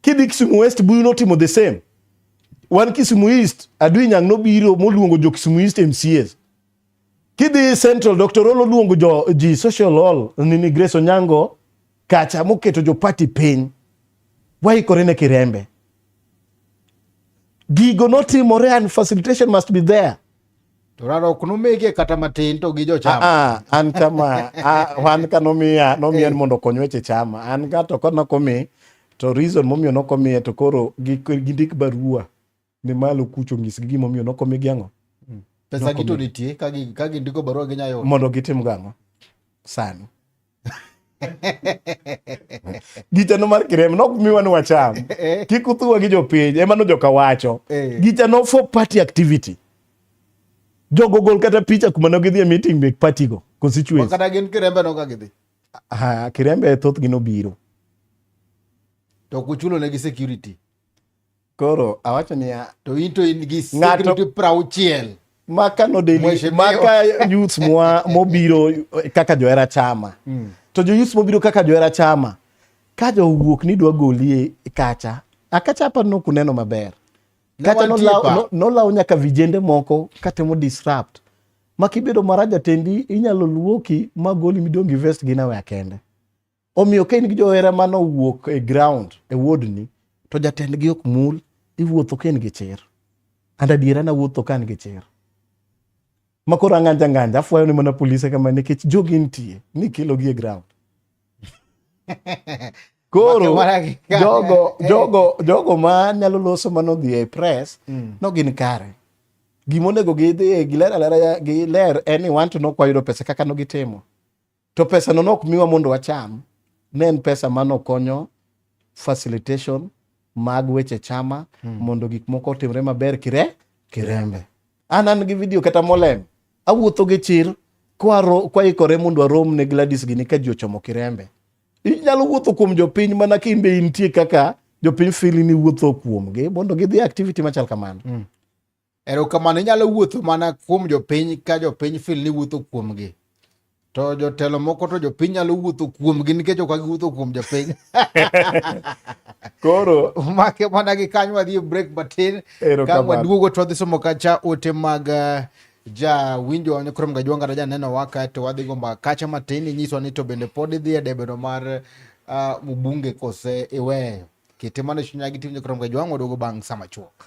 Kidhi Kisumu West Buyu notimo the same. Wan Kisumu East, Adui Nyang' nobiro moluongo jo Kisumu East MCAs. Kidhi Central, Dr. Olo luongo jo ji social hall nini Grace Onyango kacha moketo jo party piny. Waikore ne Kirembe. Gigo notimore and facilitation must be there. To raro ok nomege kata matin to gi jochama. Ah, ah, an chama, ah, wan ka nomiya, nomiya ni mondo okony weche chama. An ka to ka nokomi, to reason momiyo nokomiye to koro gindik barua ni malo kucho onyisgi gimomiyo nokomigi ang'o. Pesa gi to nitie ka gindiko barua ginya yudo. Mondo gitim gang'o sani. Gicha no mar Kirembe nok miwa ni wacham. Kik uthuwa gi jopiny, ema no joka wacho. Gicha no for party activity. Jogo gol kata picha kuma ne gidhi e meeting mek party go, constituency. Kata gin Kirembe no ka gidhi. Ha, Kirembe thothgi nobiro. To ok uchulo negi security. Koro awacho niya, To in to in gi security 60. Maka no deli, Mheshimiwa. maka youths mwa mobiro kaka johera chama. To jo youths mobiro kaka johera chama, ka jowuok ni dwa golie kacha, akacha apa nok uneno maber. Ne Kacha wantie pa. nolaw nyaka vijende moko katemo disrupt. Ma kibedo marach jatendi inyalo luoki ma goli midong' gi vest gi nawe kende. Omiyo ka in gi johera mane owuok e ground e ward ni to jatendgi ok mul, iwuotho ka in gi chir. And adiera nawuotho ka an gi chir. Ma koro ang'anja ng'anja, afwayo ne mana polise kama nikech jogi nitie, ni kelo gi e ground. Koro jogo ma nyalo loso manodhi e press no gin kare. Gimonego gidhi giler alera giler en ni wan to nok wayudo pesa kaka no gitimo. To pesa no nok miwa mondo wacham, ne en pesa mano konyo facilitation mag weche chama mondo gik moko otimre maber Kirembe. An gi video kata molem, awuotho gi chir kwaikore mondo arom ne Gladys gini ka ji ochomo Kirembe. Inyalo wuotho kuom jopiny mana ka in be intie kaka jopiny feel ni iwuotho kuomgi mondo gidhi activity machal kamano. Erokamano, inyalo wuotho mana kuom jopiny ka jopiny feel ni wuotho kuomgi. To jotelo moko to jopiny nyalo wuotho kuomgi nikech ok giwuotho kuom jopiny. Koro make mana gi kanyo wadhi e break matin. Ka waduogo to wadhi somo kacha ote mag ja winjo wa Nyakrom Gajwang' kata janeno wa kae to wadhi go mbaka kacha matin inyiswa ni to bende pod idhi e debeno mar mbunge kose iweyo. Kete mano e chunya gi tim Nyakrom Gajwang' waduogo bang' sama chuok.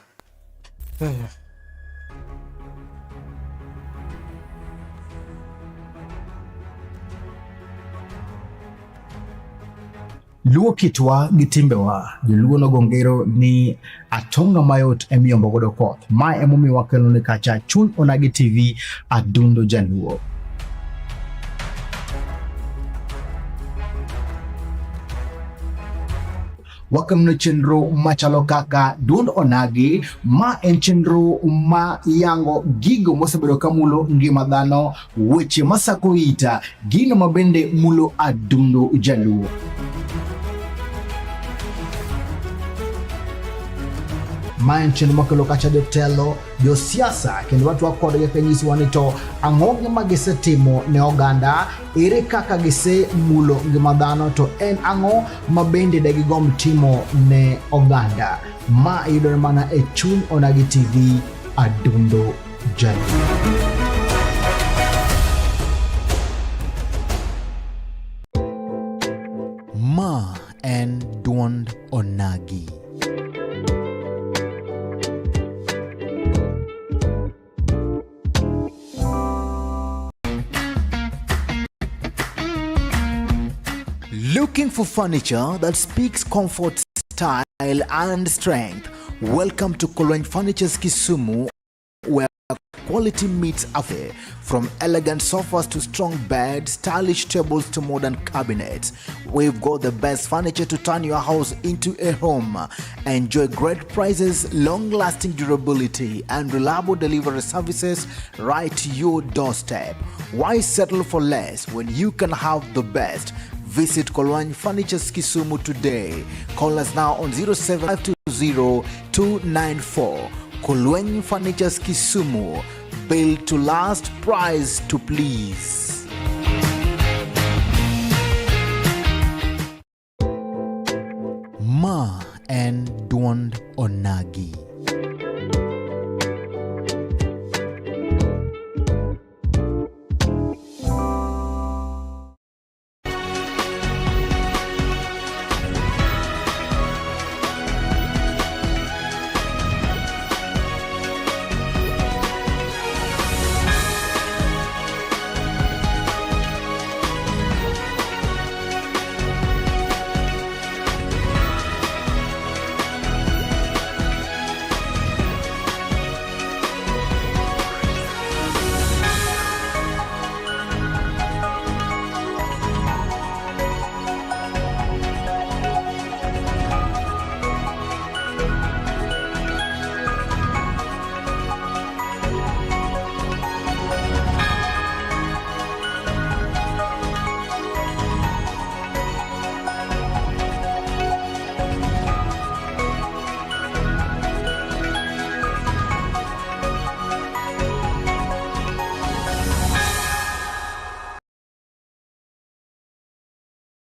Luo kitwa gi timbewa, joluo nogo ngero ni atonga mayot emiyombo godo koth. Ma emomiyo wakelo ni kacha Chuny Onagi TV Adundo Jaluo. Wakelone chenro machalo kaka Duond Onagi, ma en chenro ma yango gigo mosebedo ka mulo ngima dhano, weche masako ita, gino ma bende mulo adundo Jaluo. Ma en chenro makelo kacha jotelo, josiasa kendo watwak kodgi ka nyisowa ni to ang'o gima gisetimo ne oganda, ere kaka gisemulo ngima dhano, to en ang'o ma bende de gigomb timo ne oganda. Ma yudore mana e Chuny Onagi TV, Adundo Jaluo. Ma en duond Onagi. Looking for furniture that speaks comfort, style, and strength? Welcome to Kolweny Furnitures Kisumu, where quality meets affair. From elegant sofas to strong beds, stylish tables to modern cabinets, we've got the best furniture to turn your house into a home. Enjoy great prices, long-lasting durability, and reliable delivery services right to your doorstep. Why settle for less when you can have the best? Visit Kolwany Furnitures Kisumu today. Call us now on 07520 294. Kolwany Furnitures Kisumu. Built to last, price to please. Ma en duond Onagi.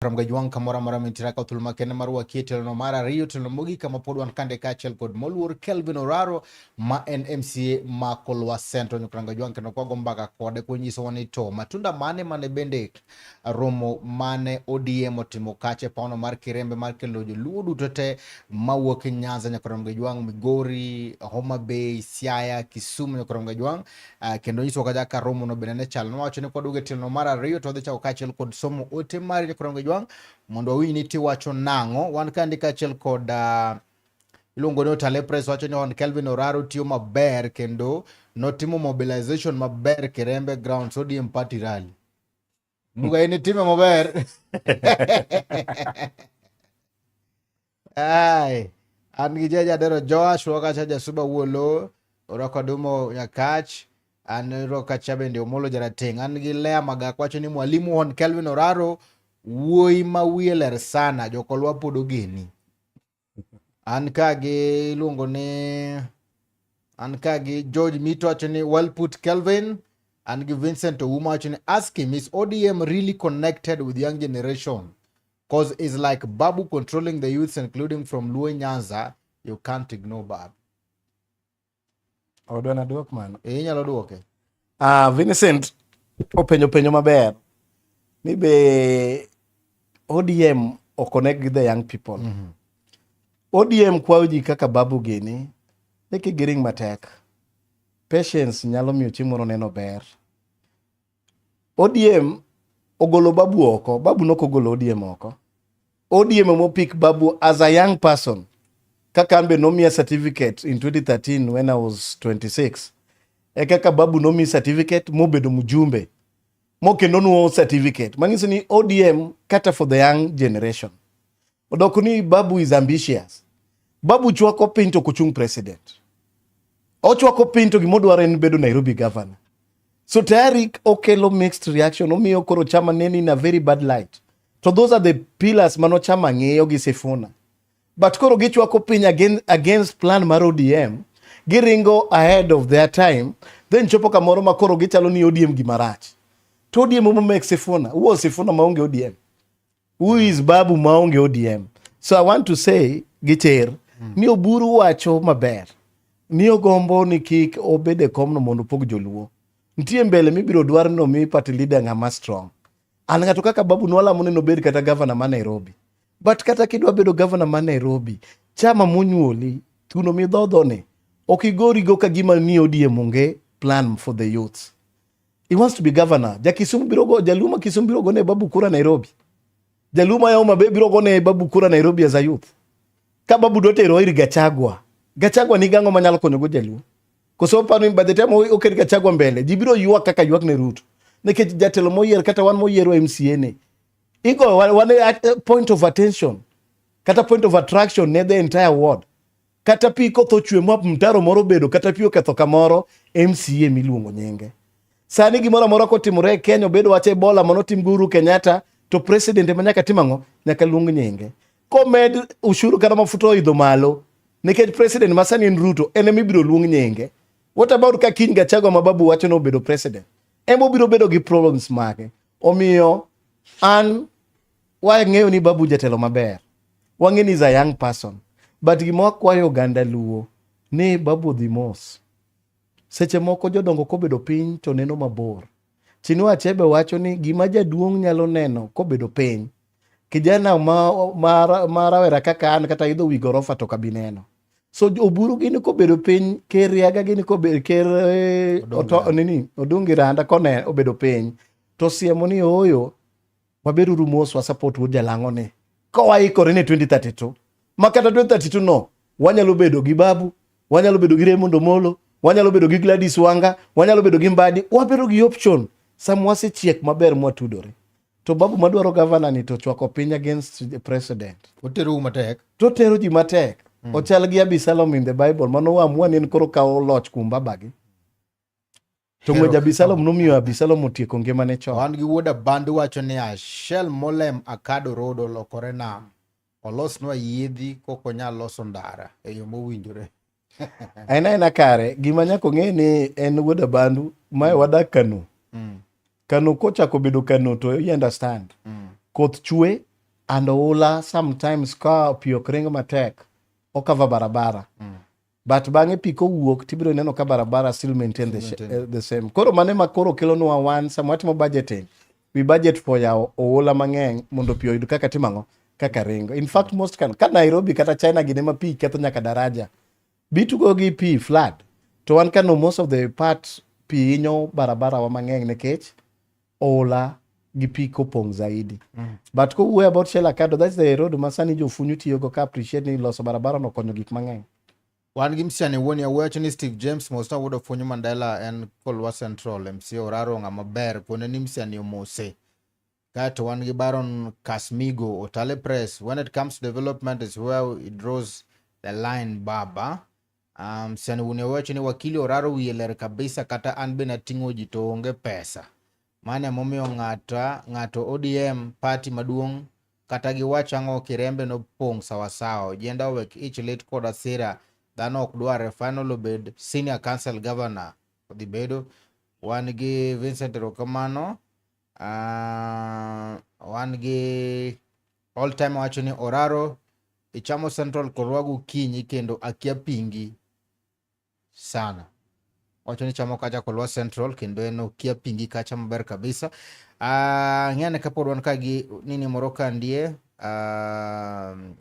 Ramgajwang' kamoro amora mintiere ka thuolo makende mar wakie tielo mar ariyo tielo mogik kama pod wan kande kaachiel kod moluor Kelvin Oraro ma en MCA ma Kolwa Central Nyukrangajwang' kendo kwago mbaka kode konyisowa ni to matunda mane mane bende romo mane ODM otimo kache paono mar Kirembe mar kelo joluo duto te mawuok Nyanza nyaka Ramgajwang', Migori, Homa Bay, Siaya, Kisumu nyaka Ramgajwang'. Kendo nyisowa kaka kaka romo no bende ne chal. Nowacho ni kwaduogo e tielo mar ariyo to wadhi chako kaachiel kod somo ote mari nyaka Ramgajwang' mondo wawinj ni tiwacho nang'o. Wan kandi kaachiel kod iluongo ni Otale Press wacho ni on Kelvin Oraro tiyo maber kendo notimo mobilization maber Kirembe grounds ODM party rally. Muga in itime maber. Ai, an gi jaja dero Joash wakacha jasuba wuolo orwako dumo Nyakach an orwako kacha bende Omolo Jarateng' an gi Lea Magak wacho ni mwalimu hon Kelvin Oraro wuoyi ma wiye ler sana jokolwa pod ogeni. An ka gi iluongo ni An ka gi George Mito wacho ni well put Kelvin. An gi Vincent Ouma wacho ni ask him, is ODM really connected with young generation? Cause it's like Babu controlling the youths, including from Luo Nyanza. You can't ignore Babu. Odwa na duok mano. E, inyalo duoke. Ah, Vincent openjo penjo maber ni be ODM o connect gi the young people. ODM kwayo ji kaka Babu gini ni kik giring matek. Patience nyalo miyo chieng' moro neno ber. ODM ogolo Babu oko, Babu nok ogolo ODM oko. ODM emo pick Babu as a young person. Kaka an be nomiya certificate in 2013 when I was 26. E kaka Babu nomi certificate mobedo mjumbe. Mo kendo nuo certificate. Manyiso ni ODM cater for the young generation. Odoko ni Babu is ambitious. Babu chwako piny to ok ochung president. Ochwako piny to gimodwaro en bedo Nairobi governor. So tayari okelo mixed reaction, omiyo koro chama neni in a very bad light. To those are the pillars mano chama ng'iyo gi Sifuna. But koro gichwako piny against plan mar ODM, giringo ahead of their time, then chopo kamoro ma koro gichalo ni ODM gima rach. To ODM omo make Sifuna. Who was Sifuna maonge ODM? Who is Babu maonge ODM? So I want to say, gichir, ni Oburu wacho maber. Ni ogombo ni kik obed e komno mondo opog joluo. Nitie mbele mibiro dwar ni omi party leader ng'ama strong. An ng'ato kaka Babu nwalamo ni nobed kata governor ma Nairobi. But kata kidwa bedo governor ma Nairobi, chama monyuoli, thuno midhodhone, ok igorigo ka gima ni ODM onge plan for the youths. He wants to be governor. Ja Kisumu biro go, Jaluo ma Kisumu biro gone Babu kura Nairobi. Jaluo ma Homa Bay biro gone Babu kura Nairobi as a youth. Ka Babu dwa tero ir Gachagua, Gachagua ni gang'o manyalo konyo go Jaluo? Koso paro ni by the time oket Gachagua mbele, ji biro ywak kaka ywak ne Ruto. Nikech jatelo moyier kata wan moyiero MCA ni, igo wan at point of attention kata point of attraction ne the entire ward. Kata pi koth ochwe ma mtaro moro obedo kata pi oketho kamoro, MCA miluongo nyinge. Sani gimoro amora kotimore e Kenya obedo wach Ebola manotim gi Uhuru Kenyatta to president ema nyaka tim ang'o? Nyaka luong nyinge. Komed ushuru kata mafuta oidho malo nikech president ma sani en Ruto en ema ibiro luong nyinge. What about ka kiny Gachagua ma Babu wacho ni obedo president? Ema obiro bedo gi problems mage. Omiyo an wang'eyo ni Babu jatelo maber. Wang'e ni is a young person. But gima wakwayo oganda Luo ni Babu odhi mos. Seche moko jodongo kobedo piny to neno mabor. Chinua Achebe wacho ni gima jaduong' nyalo neno kobedo piny, kijana ma rawera kaka an kata idho wi gorofa to ok abi neno. So Oburu gini kobedo piny, Ker Riaga gini kobedo Ker nini Odungi Randa kone obedo piny to siemo ni ooyo waberuru mos wa support wuod jalang'o ni ka waikore ne 2032 ma kata 2032 no wanyalo bedo gi Babu, wanyalo bedo gi Raymond Omolo, wanyalo bedo gi Gladys Wanga, wanyalo bedo gi Mbadi, wabedo gi option sama wasechiek maber mwatudore. To Babu madwaro governor ni to chwako piny against the president. Oterou matek. To tero ji matek. Ochal gi Abisalom in the Bible mano waamua ni en koro kawo loch kuom babagi. To ng'wej Abisalom nomiyo Abisalom otieko ngimane chon. Wan gi wuod Abandu wacho niya, Shell Molem Akado Road olokore nam. Olosnwa yiedhi kok onyal loso ndara e yo mowinjore. En aena kare, gima nyaka ong'e ni en wuod Abandu, mae wadak Kano. Kano kochako bedo Kano to you understand. Koth chwe and oula sometimes ka pi ok ring matek, okava barabara. But bang'e pi kowuok tibiro neno ka barabara still maintain the same. Koro mano ema koro kelonwa wan sama watimo budgeting, we budget for yawo oula mang'eny mondo pi oyud kaka timo ang'o? Kaka ringo. In fact most kan ka Nairobi kata China gine ma pi ketho nyaka daraja. Bitugo gi pi flood. To wan Kano most of the part pi hinyo barabara wa mang'eny nikech oula gi pi kopong' zaidi. But kowuoyo about Shell Akado, that's the road ma sani jofunyu tiyogo ka appreciate ni loso barabara no konyo gik mang'eny. Wan gi msichana wuon ya wacho ni Steve James mosna wuod Ofunyu Mandela en Kolwa Central MC Oraro ng'ama ber kuonde ni msichani omose. Kaeto wan gi Baron Kasmigo Otale Press. When it comes to development is where it draws the line baba. Msichana wuon ya wacho ni wakili Oraro wiye ler kabisa kata an be nating'o ji to onge pesa. Mano emomiyo ng'ato ODM party maduong' kata giwach ang'o Kirembe nopong' sawasawa. Ojienda owek ich lit kod hasira. Dhano ok dware final obed senior council governor odhi bedo. Wan gi Vincent erokamano. Wan gi all time wacho ni Oraro ichamo Central korwa gokinyi kendo akia pingi sana. Wacho ni chamo kacha Kolwa Central kendo en okia pingi kacha maber kabisa. Ng'ene kapod wan ka gi nini moro ka ndie.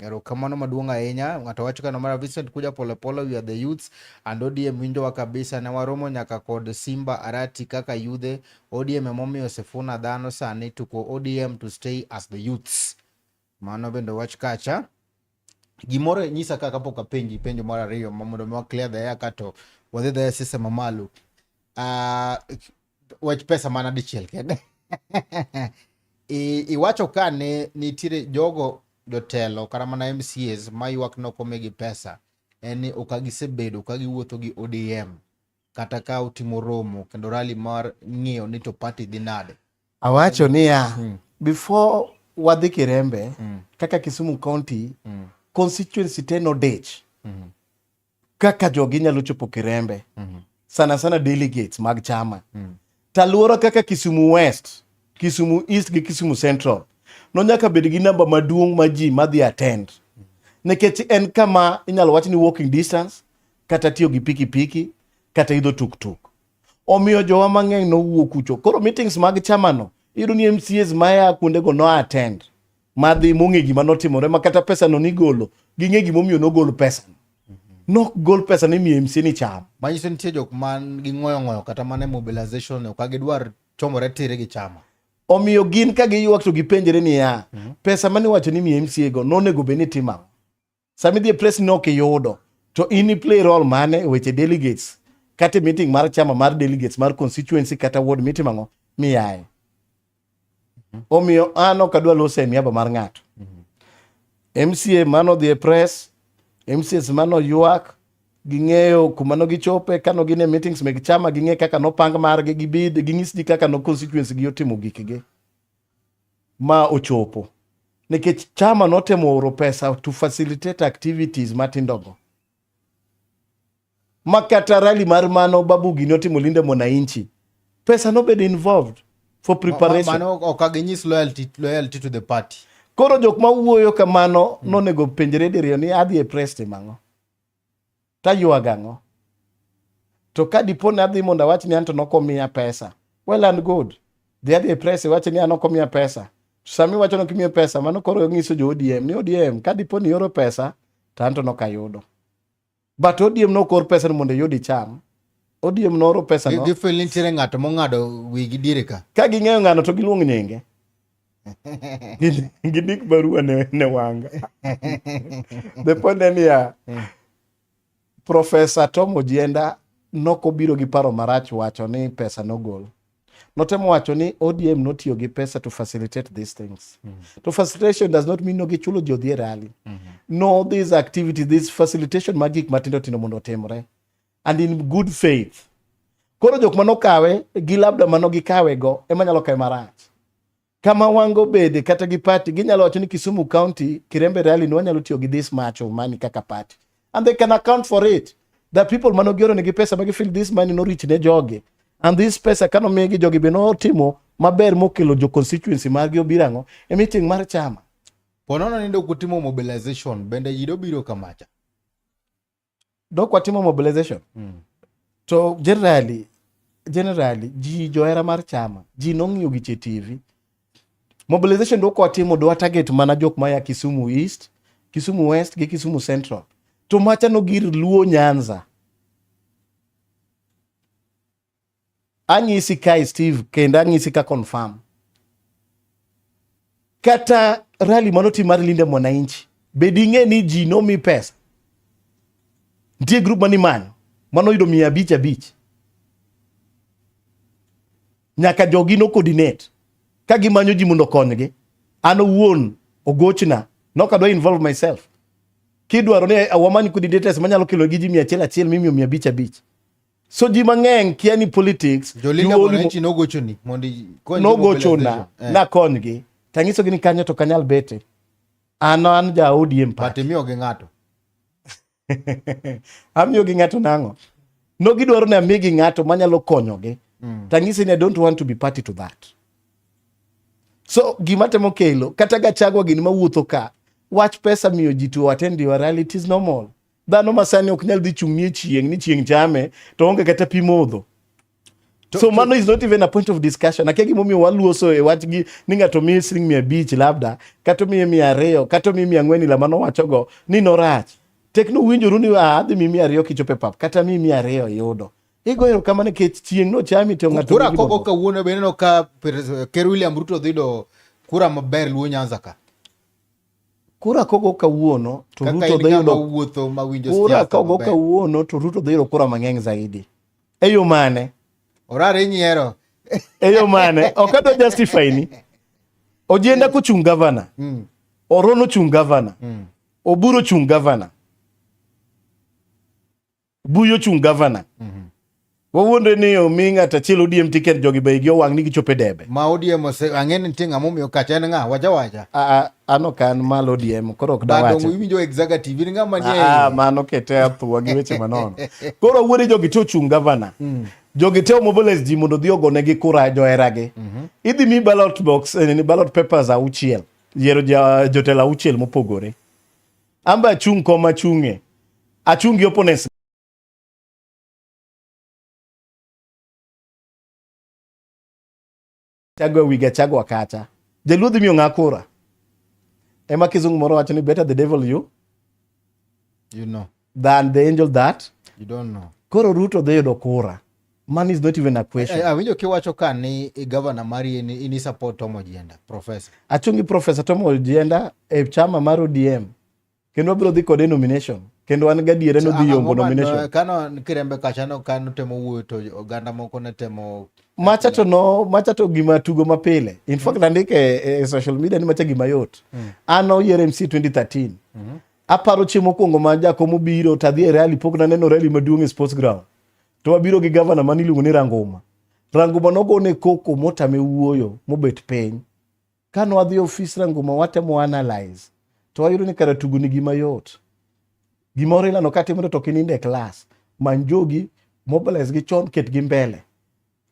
Erokamano maduong' ahinya. Ng'ato wacho kano mara Vincent kuja polepole, we are the youths and ODM winjowa kabisa. Ne waromo nyaka kod Simba Arati kaka yudhe. ODM emomiyo Sifuna dhano sani tuko ODM to stay as the youths. Mano bende wach kacha. Gimoro nyisa ka kapok apenji penjo mar ariyo ma mondo mi wa clear the air kato wadhi the system mamalo. Wach pesa mana dichiel kende. Iwacho ka ne nitiere jogo jotelo kata mana MCAs ma ywak ni ok omigi pesa en ni ok gisebedo ka giwuotho gi ODM kata ka utimo romo kendo rally mar ng'iyo ni to party dhi nade. Awacho niya, before wadhi Kirembe, kaka Kisumu County, constituency te nodich. Kaka jogi nyalo chopo Kirembe. Sana sana delegates mag chama. Taluora kaka Kisumu West, Kisumu East gi Kisumu Central, no nyaka bed gi namba maduong' ma ji madhi attend. Nikech en kama inyalo wach ni walking distance, kata tiyo gi pikipiki, kata idho tuktuk. Omiyo jowa mang'eny nowuok kucho. Koro meetings mag chamano, iyudo ni MCAs maya kuondego no attend. Madhi mong'e gima notimore, ma kata pesa no nigolo, ging'e gimomiyo nogol pesa. Nok gol pesa ni miyo MCA ni cham. Manyiso nitie jok man gi ng'oyo ng'oyo kata mana e mobilization ok gidwar chomore tire gi chama. Omiyo gin ka giywak to gipenjre niya, pesa mane iwacho ni miyo MCA go nonego bed ni timo ang'o? Sama idhi e press ni ok iyudo, to in i play role mane e weche delegates kata e meeting mar chama mar delegates mar constituency kata ward mitimo ang'o miyaye. Omiyo an ok adwa loso e niaba mar ng'ato. MCA mano odhi e press, MCAs mano ywak, ging'eyo kuma no gichope, kano gin e meetings meg chama, ging'e kaka nopang margi, gibid, ging'is ji kaka no constituency gi otimo gikgi ma ochopo. Nikech chama notemo oro pesa to facilitate activities matindogo. Ma kata rally mar mano Babu gini otimo Linda Mwananchi, pesa nobedo involved for preparation. Mano ok ginyis loyalty to the party. Koro jok ma wuoyo kamano nonego penjre diriyo ni adhi e press timo ang'o? Taywago ang'o? To ka dipo ni adhi mondo awach ni anto nokomiya pesa, well and good. Dhi adhi e press iwach ni an ok omiya pesa. Sama iwacho ni ok imiyo pesa, mano koro nyiso jo ODM ni ODM ka dipo ni ioro pesa to anto nok ayudo. But ODM nok or pesa ni mondo iyud icham. ODM nooro pesa no. Gifeel ni nitiere ng'ato mong'ado wigi diere ka. Ka ging'eyo ng'ano to giluong nyinge. Gindik barua ne Wanga. The point en niya, Professor Tom Ojienda nokobiro gi paro marach wacho ni pesa nogol. Notemo wacho ni ODM notiyo gi pesa to facilitate these things. To facilitation does not mean no gichulo ji odhi e rally. No, these activities, this facilitation mag gik matindo tindo mondo otimre. And in good faith. Koro jok manokawe gi labda mano gikawe go ema nyalo kawe marach. Kama wango bede kata gi party ginyalo wacho ni Kisumu County Kirembe rally ni wanyalo tiyo gi this much of money kaka party. And they can account for it. The people mano gioro nigi pesa magi feel this money no reach ne jogi. And this pesa kano migi jogi be notimo maber mokelo jo constituency margi obiro ang'o e meeting mar chama. Ponono ni dok utimo mobilization bende ji dobiro kamacha. Dok watimo mobilization. To generally ji johera mar chama, ji nong'iyo giche TV. Mobilization dok watimo dwa target mana jok maya Kisumu East, Kisumu West gi Kisumu Central. To macha nogir Luo Nyanza. Anyisi kae Steve kendo anyisi ka confirm. Kata rally manotim mar Linda Mwananchi, be ding'e ni ji nomi pesa? Nitie group manimanyo manoyudo 500 500. Nyaka jogi no coordinate ka gimanyo ji mondo okonygi. An owuon ogochna, nok adwa involve myself. Kidwaro ni wamany coordinators manyalo kelo gi ji 100 1 mimiyo 500 5. So ji mang'eny kia ni politics. Jolinda Mwananchi nogochoni mondo ikony Nogochona nakonygi. Tanyisogi ni kanyo to kanyal bete. An ja ODM party. But imiyo gi ng'ato. Amiyogi ng'ato nang'o? No gidwaro ni amigi ng'ato manyalo konyogi. Tang'ise ni I don't want to be party to that. So gima temo kelo kata Gachagua gini mawuotho ka wach pesa miyo ji to attend your rally it is normal. Dhano masani ok nyal dhi chung' ni e chieng' ni chieng' chame to onge kata pi modho. So mano is not even a point of discussion. Akia gimomiyo waluoso e wach gi ni ng'ato miye siling 500 labda kata omiye 200 kata omiye 400 ila manowachogo ni norach. Tek nowinjoru ni ah, adhi miyi 200 kichopo e pap kata miyi 200 iyudo. Igo erokamano nikech chieng' nochami to ng'ato Kura miyi kogo gimoro. kawuono be ineno ka Ker William Ruto dhi yudo kura maber Luo Nyanza ka. Kura kogo kawuono to Kaka Ruto in dhi ng'ama yudo wuotho ma winjo kura siasa kogo maber. kawuono to Ruto dhi yudo kura mang'eny zaidi. E yo mane? Orare inyiero. E yo mane? Ok adwa justify ni. Ojienda kochung' gavana. Oron ochung' gavana. Oburu ochung' gavana. Buyo ochung' gavana. Wawuondre ni omi ng'ato achiel ODM ticket jogi be igi owang' ni gichopo e debe. Ma ODM ose ang'e ni nitie ng'ama omiyo kacha en ng'a? Wacha wacha. An ok an malo ODM koro ok Ba dawache. dong iwinjo executive in ng'ama nie. Mano kete athuwa gi weche manono. Koro wuode jogi te ochung' gavana. Jogi te omobilize ji mondo odhi ogonegi kura joheragi. Idhi mi ballot box, ni ballot papers auchiel. Yiero jotelo auchiel mopogore. An be achung' koma achung'e. Achung' gi opponents Gachagua wi Gachagua kacha. Jaluo dhi miyo ng'a kura? Ema kizungu moro wacho ni better the devil you You know. than the angel that. You don't know. Koro Ruto dhi yudo kura. Man is not even a question. Awinjo kiwacho ka ni governor mari ini support Tom Ojienda, professor. Achungi Professor Tom Ojienda e chama mar ODM. Kendo wabiro dhi kode nomination. Kendo an gadiera ni odhi yombo nomination. Kano Kirembe kacha no kano temo wuoyo to oganda moko ne temo Macha to no, macha to gima tugo mapile. In fact, nandike e social media ni macha gima yot. An oyier MC 2013. Aparo chieng' mokwongo ma jakom obiro to adhi e rally, pok naneno rally maduong' e sports ground. To wabiro gi gavana mane iluongo ni Ranguma. Ranguma nogone koko motame wuoyo mobet piny. Kane wadhi e ofis Ranguma watemo analyze to wayudo ni kara tugo ni gima yot. Gimoro ilando katimore to ok inind e klas. Many jogi, mobilize gi chon, ket gi mbele.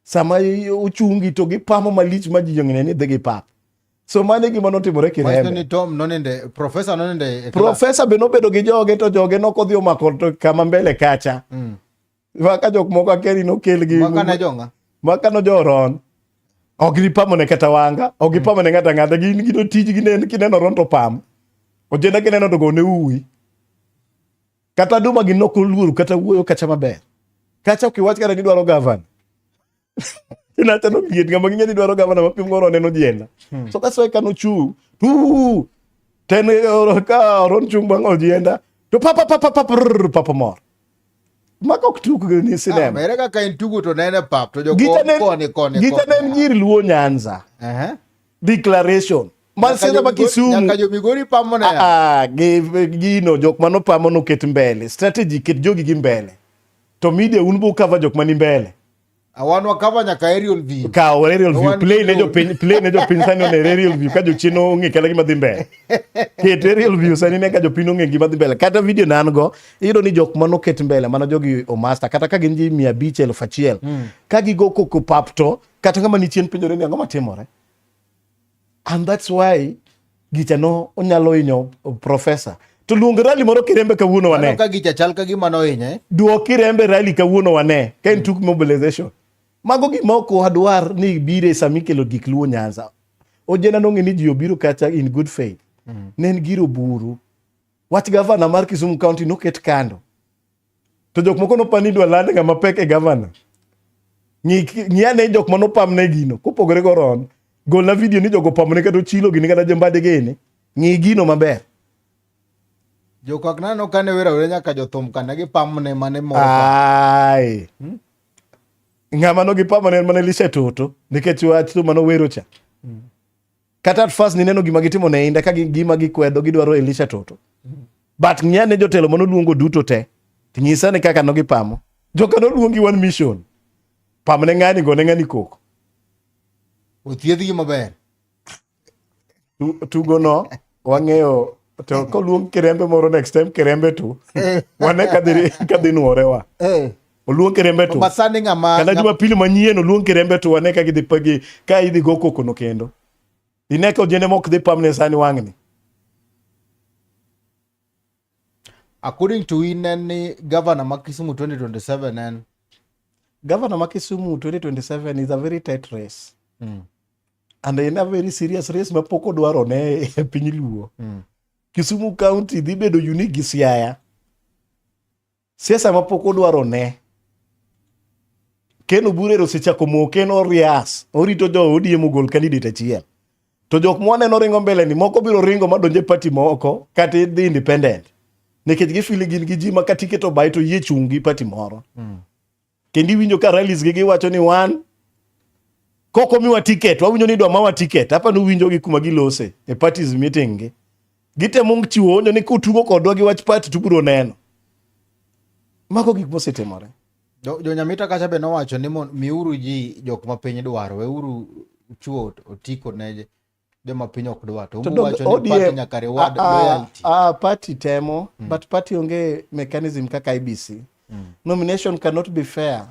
Sama ochungi to gipamo malich ma ji ong'e ni dhi gi pap. So mano e gima notimore Kirembe. Ni Tom noninde, professor noninde e Professor be nobedo gi joge to joge nokodhi omako to kama mbele kacha. Maka jok moko akeri nokel gi Maka ne jonga. Maka no joron. Ok gipamo ne kata wanga, ok gipamo ne ng'ata ng'ata, gin gino tijgi ne en kineno ron to pam. Ojenda kineno to gone uwi. Kata Duma gin nok oluoro kata wuoyo kacha maber. Kacha ok iwach kata ni idwaro gavana. Inacha no liet ng'ama ging'e ni dwaro gavana mapim goro neno jenda. So that's why kano chung' tu ten ka oron chung' bang' ojienda to pa pa pa pa pa prr, pap mor. Maka ok tuk ni sinema. Ere kaka en tugo to nene pap to Gicha ne koni koni. gicha ne en nyir Luo Nyanza. Declaration. Man siasa ma Kisumu. Nyaka jo Migori pamo ne. Ah, gino jok mano pamo noket mbele. Strategy ket jogi gi mbele. To media un bu cover jok mani mbele. Awanwa cover nyaka aerial view. Kaw aerial view, play ne jopiny, play ne jopiny sani one aerial view ka jochien ong'e kata gima dhi mbele. Ket aerial view sani ne ka jopiny ong'e gima dhi mbele. Kata video na an go, iyudo ni jok mano ket mbele, mano jogi omaster, kata ka gin ji 500 1000. Ka gigo koko pap to, kata ng'ama ni chien penjore ni ang'o matimore. And that's why gicha no onyalo hinyo professor. To luong rally moro Kirembe kawuono wane. Ka gicha chal ka gima nohinye. Duok Kirembe rally kawuono wane. Ka en tuk mobilization. Mago gima ok wadwar ni bire sama ikelo gik Luo Nyanza. Ojenda nong'e ni ji obiro kacha in good faith. Ne en gir Oburu. Wach gavana mar Kisumu County noket kando. To jok moko nopani ni idwa land ng'ama pek e gavana. Ng'i ane jok mano pamne gino. Kopogore go Ron. Golna video ni jogo pamne kata Ochilo gini kata Jembade gini. Ng'i gino maber. Jokak nano kane wera wera nyaka jothum kane gipamne mane moro. Ai. Ng'ama no gipamone en mana Elisha Toto. Nikech wach thum mano wero cha. Kata at first nineno gima gitimo ne Inda ka gima gikwedo gidwaro Elisha Toto. But ng'i ane jotelo mano luongo duto te. Nyisa ni kaka no gipamo. Joka noluongi one mission. Pamne ng'ani gone ng'ani koko. Othiedhgi maber. Tugo no wang'eyo To koluong Kirembe moro next time Kirembe to wane kadhi kadhi nuorewa. Oluong Kirembe to. But sani ng'ama Kata Jumapili manyien oluong Kirembe to wane ka gidhi pagi ka idhi go koko no kendo. Ine ka ojende mok dhi pamne sani wang'ni. According to in en ni governor ma Kisumu 2027 en Governor ma Kisumu 2027 is a very tight race. And en a very serious race ma pok odwaro ne e piny Luo. Kisumu County dhi bedo unique gi Siaya. Siasa ma pok odwaro ne. Ken Obure osechako moke en orias. Orito jo ODM ogol candidate achiel. To jok mwaneno ringo mbele ni moko biro ringo madonje party moko kata dhi independent. Nikech gifili gin gi ji ma ka ticket obayi to yie chung' gi party moro. Kendo iwinjo ka rallies gi giwacho ni wan kok omiwa ticket, wawinjo ni idwa mawa ticket. Hapa nuwinjo gi kuma gilose e parties meeting gi. Gitemo chiwo onjo ni kutugo kodwa gi wach party to ubiro neno. Mago gik mosetimore. Jo Nyamita kacha be nowacho ni miuru ji jok ma piny dwaro, weuru chuo otiko ne joma piny ok dwar. To wacho ni party nyaka reward loyalty. Party temo, but party onge mechanism kaka IEBC. Nomination cannot be fair.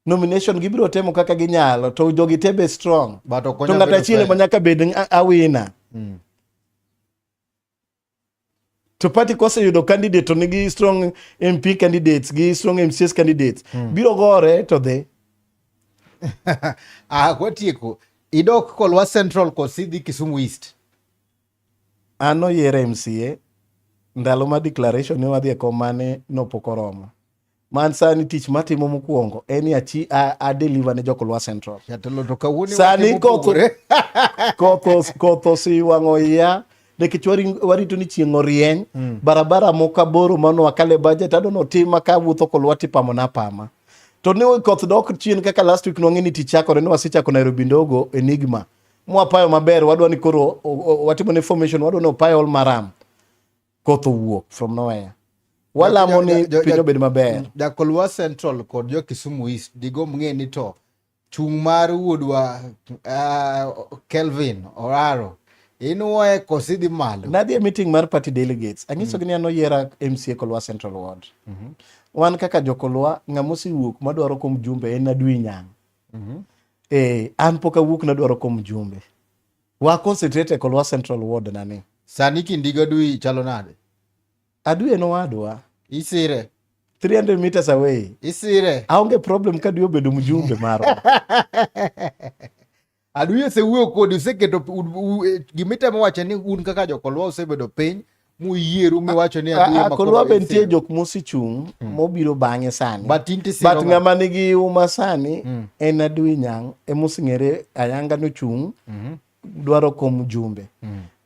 Nomination gibiro temo kaka ginyalo, to jogi te be strong. But ok To onyal ng'ato bedo achiel fair. ema nyaka bed a winner. To party koseyudo candidate to nigi strong MP candidates gi strong MCS candidates. Biro gore to dhi. Kwatieko, idok Kolwa Central kosi dhi Kisumu East? An oyiera MCA ndalo ma declaration ne wadhi e kom mane nopok oromo. Man sani tich matimo mokwongo en ni achi a deliver ne jo Kolwa Central. Jatelo to kawuono Sani koth osewang'o iya nikech warito ni chieng' orieny. Barabara moko aboro mano wakale budget adwa notim ka awuotho Kolwa tipamo na apama. To ni koth dok chien kaka last week nwang'e ni tich chakore ni wasechako Nairobi ndogo Enigma. Mwapayo maber wadwa ni koro watimo ne formation wadwa ni opayo all maram. Koth owuok from nowhere. Walamo ni piny obed maber. Jakolwa Central kod jo Kisumu East digomb ng'e ni to chung' mar wuodwa Kelvin Oraro inuoye kosi dhi malo. Nadhi e meeting mar party delegates. Anyisogi ni an oyiera MCA Kolwa Central Ward. Wan kaka jokolwa ng'ama osewuok madwaro kom jumbe en Adui Nyang'. An pok awuok nadwaro kom jumbe. Wa concentrate e Kolwa Central Ward nani. Sani kindi gi Adui chalo nade? Adui en owadwa. Isire. 300 meters away. Isire. Aonge problem ka Adui obedo mjumbe marwa. Adui osewuoyo kodi, oseketo gimitemo wacho ni un kaka jokolwa osebedo piny muyieru miwacho ni Adui ema koro Kolwa be nitie isiro. jok mosechung' mobiro bang'e sani. But in tisiro But ng'ama nigi uma sani en Adui Nyang' emoseng'ere ayanga nochung' dwaro kom jumbe.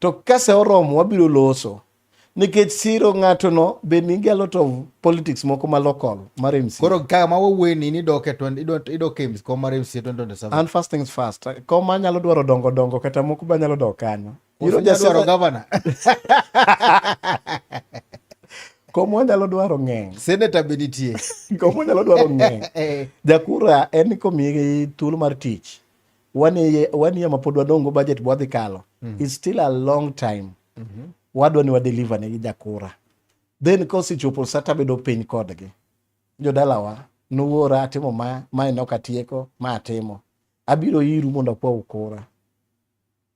To kase oromo wabiro loso. Nikech siro ng'ato no be nigi a lot of politics moko ma local mar MCA. Koro kama wawuoye ni idok e idok e kom mar MCA 2027. And first things first, kom anyalo dwaro dongo dongo kata moko be anyalo dok kanyo. Iro dwaro governor. Kom wanyalo dwaro ng'eny. Senator be nitie. Kom wanyalo dwaro ng'eny. Jakura en komiyi thuolo mar tich. One year ma pod wadongo budget bwadhi kalo. It's still a long time. Wadwa ni wadeliver ne gi jakura. Then kosechopo sa tabedo piny kodgi. Jodalawa, nuwuora atimo ma, mae nok atieko, ma atimo. Abiro iru mondo akwau kura.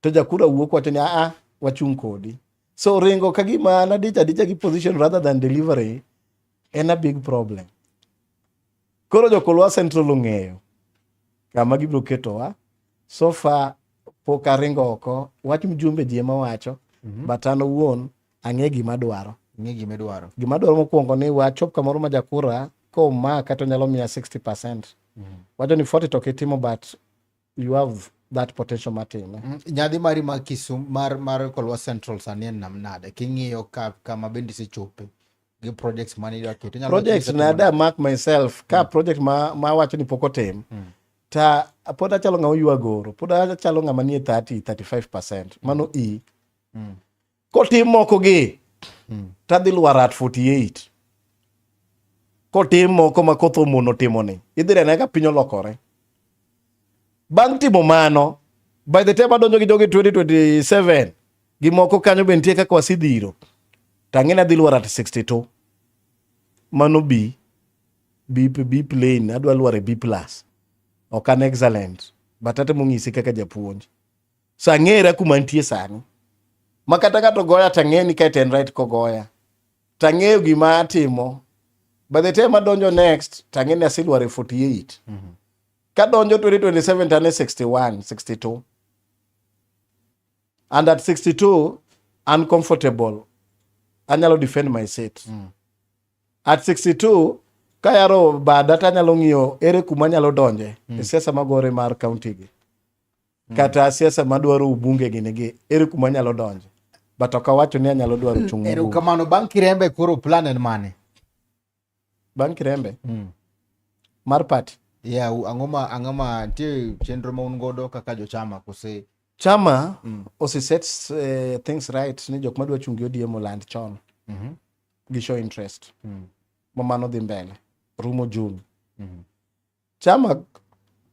To jakura wuok wacho ni aa, wachung' kodi. So ringo ka gima an adich adicha gi position rather than delivery en a big problem. Koro jo Kolwa Central ong'eyo kama gibiro ketowa. So far pok aringo oko, wach mjumbe ji ema wacho, but an owuon ang'e gima adwaro. Ng'e gima idwaro. Gima adwaro mokwongo ni wachop kamoro ma jakura komaka to nyalo miya 60%. Wacho ni 40 to kitimo but you have that potential matime. Nyadhi mari mar Kisumu mar Kolwa Central sani en nam nade? King'iyo ka kama bende isechope gi projects mane idwa keto. Inyalo wacho ni Projects isetimo na da mark myself ka project ma wacho ni pok otim. Ta pod achalo ng'ama ywa goro, pod achalo ng'ama nie 30 35%. Mano e. Kotim moko gi tadhi lwar at 48. Kotim moko ma koth omono timo ni, idhi nene ka piny olokore. Bang' timo mano, by the time adonjo gi jogi 2027, Gimoko kanyo be nitie kaka wasedhiro. To ang'e ni adhi lwar at 62. Mano B. B, B plain, adwa lwar e B plus. Ok an excellent, but atemo ng'isi kaka japuonj. So ang'era kuma antie sani. Ma kata ng'ato goya to ang'e ni kae to en right kogoya. To ang'eyo gima atimo. By the time adonjo next, to ang'e ni aselwar e 48. Kadonjo 2027 to an e 61, 62. And at 62, uncomfortable. Anyalo defend my seat. At 62, kayaro bada to anyalo ng'iyo ere kuma anyalo donje e siasa magore mar county gi. Kata siasa madwaro ubunge gini gi, ere kuma anyalo donje. But ok awacho ni anyalo dwaro chung' mbunge. Erokamano bang' Kirembe koro plan en mane? Bang' Kirembe mar party. Yeah, ang'o ma nitie chenro ma un godo kaka jochama kose Chama ose set things right ni jok madwa chung gi ODM oland chon. Gi show interest. Ma mano dhi mbele. Rumo June. Chama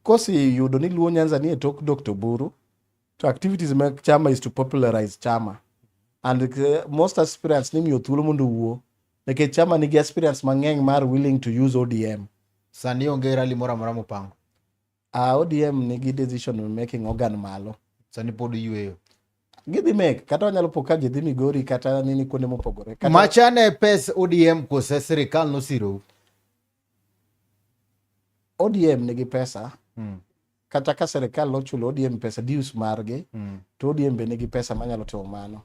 koseyudo ni Luo Nyanza ni e tok Dr. Oburu, to activities mag chama is to popularize chama. And most aspirants ni miyo thuolo mondo owuo nikech chama nigi aspirants mang'eny mar willing to use ODM. Sani onge rally moro amora mopango? ODM nigi decision making organ malo. Sani pod yweyo. Gidhi make kata wanyalo po ka ji dhi Migori kata nini kuonde mopogore. Kata... Machane pes ODM kose sirikal nosirou? ODM nigi pesa. Kata ka sirikal nochulo ODM pesa dues margi, to ODM be nigi pesa manyalo timo mano.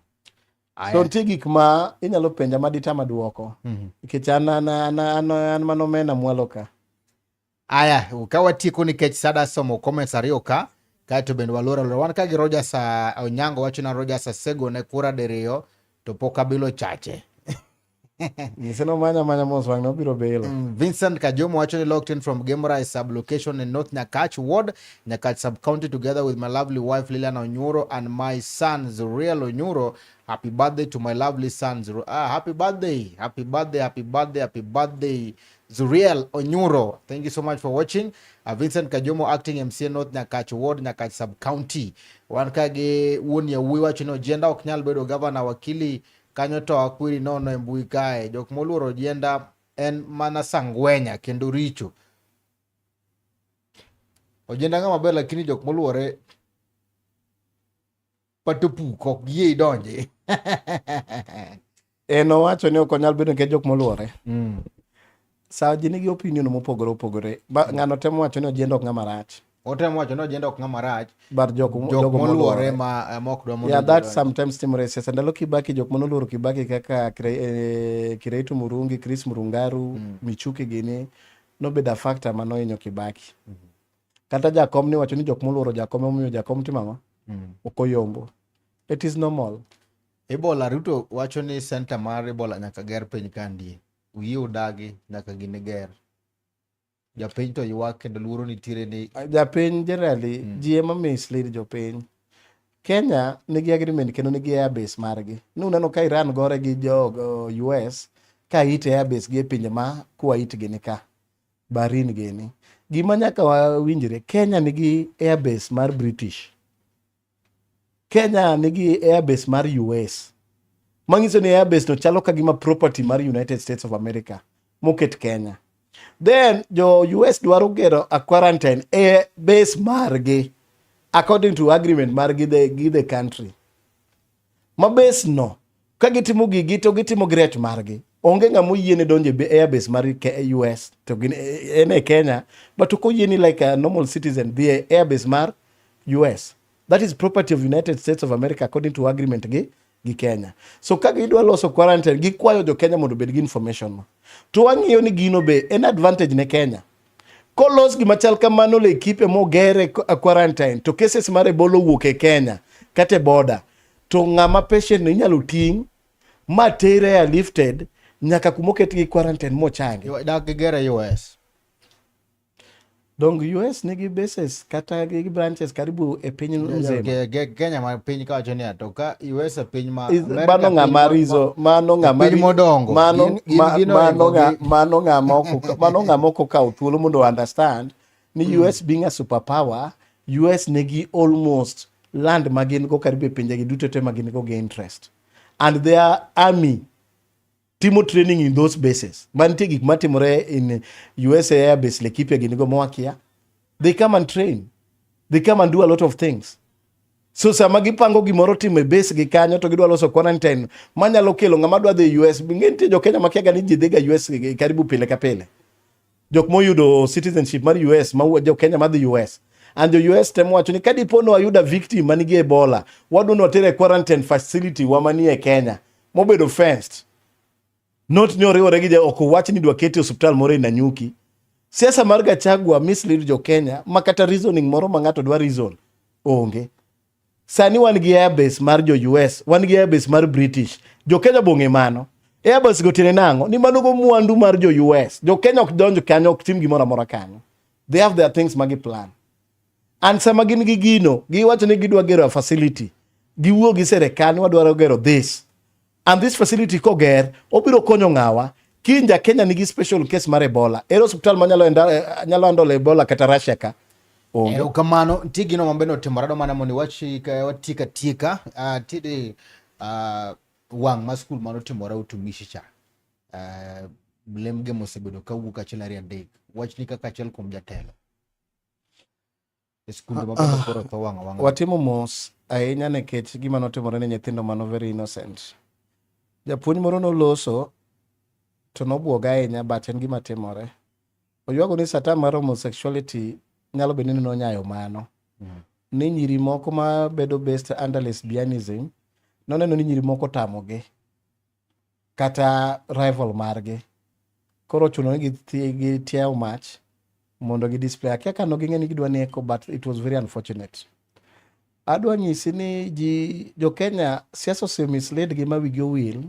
So nitie gik ma inyalo penja ma ditama duoko. Nikech an mano omena mwalo ka. Aya, ka watieko nikech sada somo comments ariyo ka, kaeto bende waluoro alwora. Wan ka gi Rogers Onyango wacho na Rogers Asego ne kura diriyo to pok abilo chache. Nyise no manya manya mos wang' nobiro bilo. Vincent Kajomo wacho ni locked in from Gemorai sub-location in North Nyakach Ward, Nyakach sub-county, together with my lovely wife Lilian Onyuro and my son Zuriel Onyuro. Happy birthday to my lovely son Zuriel. Happy birthday, happy birthday, happy birthday, happy birthday, Zuriel Onyuro. Thank you so much for watching. Vincent Kajomo, acting MCA North Nyakach Ward, Nyakach sub-county. Wan ka gi wuon yawuoyi wacho ni Ojienda ok nyal bedo gavana wakili kanyo to akwiri nono e mbui kae. Jok moluoro Ojienda en mana sangwenya kendo richo. Ojienda ng'ama ber lakini jok moluore patopuk ok giyie idonje. En owacho ni ok onyal bedo nikech jok moluore. Sa ji nigi opinion mopogore opogore. Ng'ano temo wacho ni Ojienda ok ng'ama rach. Otemo wacho ni Ojienda ok ng'ama rach. But jok moluore ma ok dwa mondo Yeah, that sometimes timore e siasa. Ndalo Kibaki, jok manoluoro Kibaki kaka Kiraitu Murungi, Chris Murungaru, Michuki gini, nobedo a factor manohinyo Kibaki. Kata jakom ni wacho ni jok moluoro jakom emomiyo jakom timo ang'o? Ok oyombo. It is normal. Ebola, Ruto wacho ni center mar Ebola nyaka ger piny kandie. Uyie udagi nyaka gini ger. Japiny to ywak kendo luoro nitiere ni Japiny generally ji ema mislead jopiny. Kenya nigi agreement kendo nigi airbase margi. Nuneno ka Iran gore gi jo US ka hit airbase gi e pinje ma Kuwait gini ka. Bahrain gini. Gima nyaka wawinjre, Kenya nigi airbase mar British. Kenya nigi airbase mar US. Manyiso ni airbase no chalo ka gima property mar United States of America moket Kenya. Then jo US dwaro gero a quarantine e base margi according to agreement margi gi the country. Ma base no ka gitimo gigi to gitimo gi rech margi. Onge ng'ama oyiene donjo e airbase mar US to gin en e Kenya, but ok oyieni like a normal citizen dhi e airbase mar US. That is property of United States of America according to agreement gi Kenya. So ka gidwa loso quarantine, gikwayo jo Kenya mondo obed gi information no. To wang'iyo ni gino be en advantage ne Kenya. Kolos gima chal kamano le ekipe mogere quarantine to cases mar Ebola owuok e Kenya kata e border, to ng'ama patient no inyalo ting' ma tere airlifted nyaka kuma oketgi quarantine mochangi. Dak gigere US. Dong US nigi bases kata gi branches karibu e piny mzima. Kenya ma piny kawacho niya to ka US e piny ma mano ng'ama rizo mano ng'ama piny modongo mano ng'ama ok mano ng'ama ok okawo thuolo mondo understand ni US being a superpower, US nigi almost land ma gin go karibu e pinjegi duto te ma gin go gi interest. And their army timo training in those bases. Mantie gik matimore in USA Air Base Laikipia gini go mwakia. They come and train. They come and do a lot of things. So sama gipango gimoro timo e base gi kanyo to gidwa loso quarantine manyalo kelo ng'ama dwa dhi US. Ng'e nitie jo Kenya makia ga ni ji dhiga US karibu pile ka pile. Jok moyudo citizenship mar US ma jo Kenya madhi US. And jo US temo wacho ni ka dipo ni wayudo victim manigi Ebola, wadwa ni watere e quarantine facility wa manie Kenya mobedo fenced. Not ni oriwore gi ok owach ni idwa kete e osiptal moro e Nanyuki. Siasa mar Gachagua mislead jo Kenya ma kata reasoning moro ma ng'ato dwa reason onge. Sani wan gi airbase mar jo US, wan gi airbase mar British. Jo Kenya bong'e mano. Airbase go tiende nang'o? Ni mano go mwandu mar jo US. Jo Kenya ok donj kanyo, ok tim gimoro amora kanyo. They have their things ma gi plan. And sama gin gi gino, giwacho ni gidwa gero a facility. Giwuo gi serikal ni wadwaro gero this. And this facility koger, obiro konyo ng'awa. Kiny ja Kenya nigi special case mar Ebola. Ere osiptal manyalo nyalo handle Ebola kata Russia ka? Onge. Erokamano, nitie gino mabende otimore adwa mana mondo iwach ka watiek atieka tide wang' ma skul manotimore utumishi cha lemge mosebedo kawuok achiel ariyo adek wachni kaka achiel kuom jatelo e skunde mabende koro tho wang' awang'a. Watimo mos ahinya nikech gima notimore ne nyithindo mano very innocent. Japuonj moro noloso to nobwoga ahinya but en gima timore. Oywago ni satan mar homosexuality nyalo bedo ni nonyayo mano. Ni nyiri moko ma bedo based under lesbianism noneno ni nyiri moko otamogi kata rival margi. Koro ochuno ni gitiewo mach mondo gi display. Akia ka no ging'e ni gidwa neko but it was very unfortunate. Adwa nyisi ni ji jo Kenya siasa ose mislead gi ma wigi owil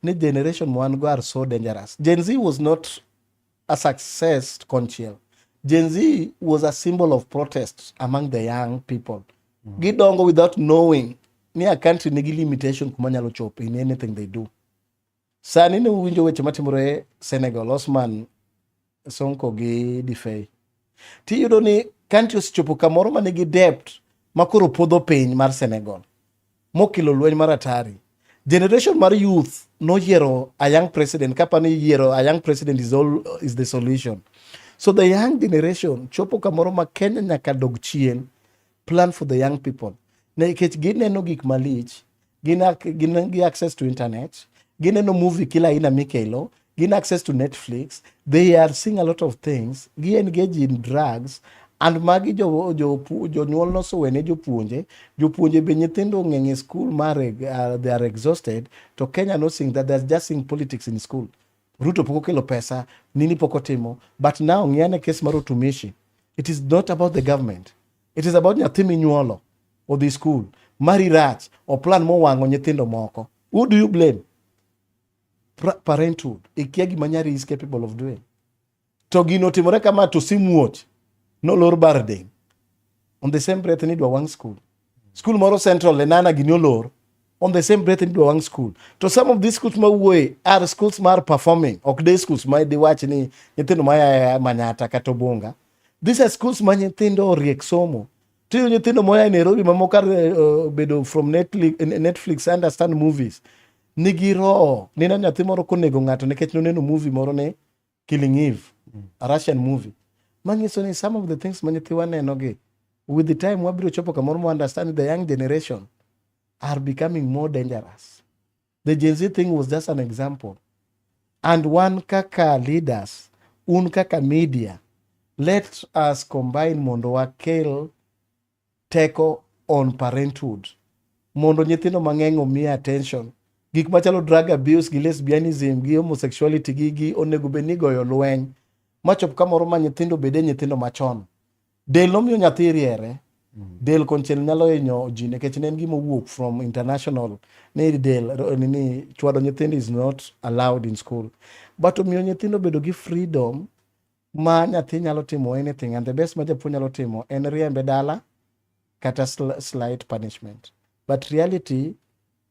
ni generation ma wan go are so dangerous. Gen Z was not a success konchiel. Gen Z was a symbol of protest among the young people. Gidongo without knowing ni a country nigi limitation kuma nyalo chopo in anything they do. Sani ne uwinjo weche matimore Senegal, Osman Sonko gi Diomaye. Tiyudo ni country osechopo kamoro ma nigi debt ma koro podho piny mar Senegal mokelo lweny mar hatari. Generation mar youth noyiero a young president kapa ni yiero a young president is the solution. So the young generation chopo kamoro ma Kenya nyaka dog chien plan for the young people. Nikech gineno gik malich, gin gi access to internet, gineno movie kila aina mikelo, gin access to Netflix, they are seeing a lot of things, gi engage in drugs, and magi jonyuol nosowene jopuonje, jopuonje be nyithindo ng'eny e school mar they are exhausted, to Kenya no seeing that they are just seeing politics in school. Ruto pok okelo pesa, nini pok otimo, but now ng'iyane case mar utumishi. It is not about the government. It is about nyathi minyuolo odhi school, mari rach, oplan mowang'o nyithindo moko. Who do you blame? Parenthood. Ikia gima nyari is capable of doing. To gino otimore kama to simuoch nolor Bardeng. On the same breath ni idwa wang' school. School moro Central Lenana gini olor. On the same breath ni idwa wang' school. To some of these schools mawuoye are schools mar performing. Ok day schools ma diwach ni nyithindo maya Manyata kata Obunga. These are schools ma nyithindo oriek somo. Tiyo nyithindo moya e Nairobi mamoko are bedo from Netflix understand movies. Nigi roho. Nina nyathi moro konego ng'ato nikech noneno movie moro ne Killing Eve, a Russian movie. Manyiso ni some of the things ma nyithiwa neno gi, with the time wabiro chopo kamoro mo understand the young generation are becoming more dangerous. The Gen Z thing was just an example. And one kaka leaders, un kaka media, let us combine mondo wakel teko on parenthood. Mondo nyithindo mang'eny omiye attention. Gik machalo drug abuse gi lesbianism gi homosexuality gi onego bed ni goyo lweny. Machop kamoro ma nyithindo bede nyithindo machon. Del nomiyo nyathi riere. Del konchiel nyalo hinyo ji nikech ne en gima owuok from international ni del ni chwado nyithindo is not allowed in school. But omiyo nyithindo bedo gi freedom ma nyathi nyalo timo anything and the best ma japuonj nyalo timo en riembe dala kata slight punishment. But reality,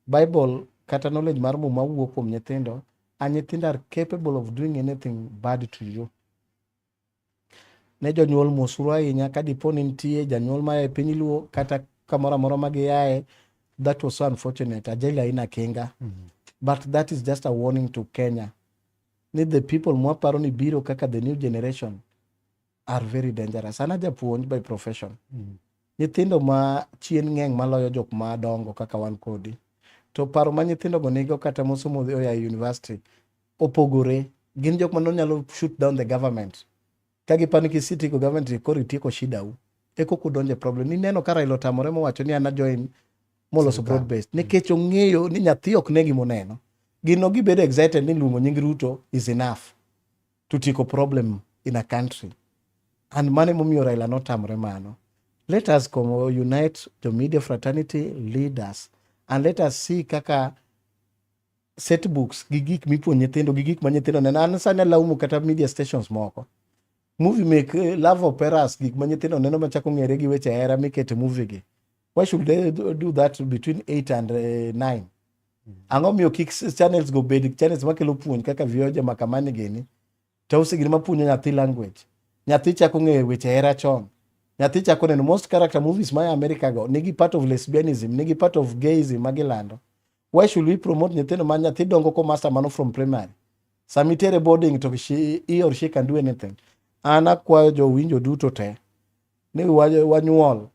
Bible kata knowledge mar muma wuok kuom nyithindo and nyithindo are capable of doing anything bad to you. Ne jonyuol mosuru ahinya ka dipo ni nitie janyuol ma e piny luo kata kamoro amora ma giaye. That was so unfortunate. Ajali haina kinga. But that is just a warning to Kenya. Ni the people mwaparo ni biro kaka the new generation are very dangerous. An ajapuonj by profession. Nyithindo ma chien ng'eny maloyo jok madongo kaka wan kodi. To paro ma nyithindo go nigo kata mosomo oya e university opogore. Gin jok mano nyalo shoot down the government. Ka giparo ni kisetieko government koro itieko shida u. E koko udonjo e problem. Nineno ka Raila otamore mowacho ni an ajoin moloso broad based. Nikech ong'eyo ni nyathi ok ne gimoneno. Gin ok gibedo excited ni luongo nying Ruto is enough to tieko problem in a country. And mano emomiyo Raila notamore mano. Let us come unite the media fraternity leaders and let us see kaka set books gi gik mipuonjo nyithindo gi gik ma nyithindo neno. An sani alaumo kata media stations moko. Movie make love operas gik ma nyithindo neno machako ng'ere gi weche hera mikete movie gi. Why should they do that between 8 and 9? Ang'o miyo kik channels go bed channels makelo puonj kaka Vioja Makamani gini Tausi gini mapuonjo nyathi language. Nyathi chako ng'eyo weche hera chon. Nyathi chako neno most character movies ma America go nigi part of lesbianism, nigi part of gayism magilando. Why should we promote nyithindo ma nyathi dongo ko master mano from primary? Sama itere boarding to she, he or she can do anything. An akwayo jowinjo duto te ni wanyuol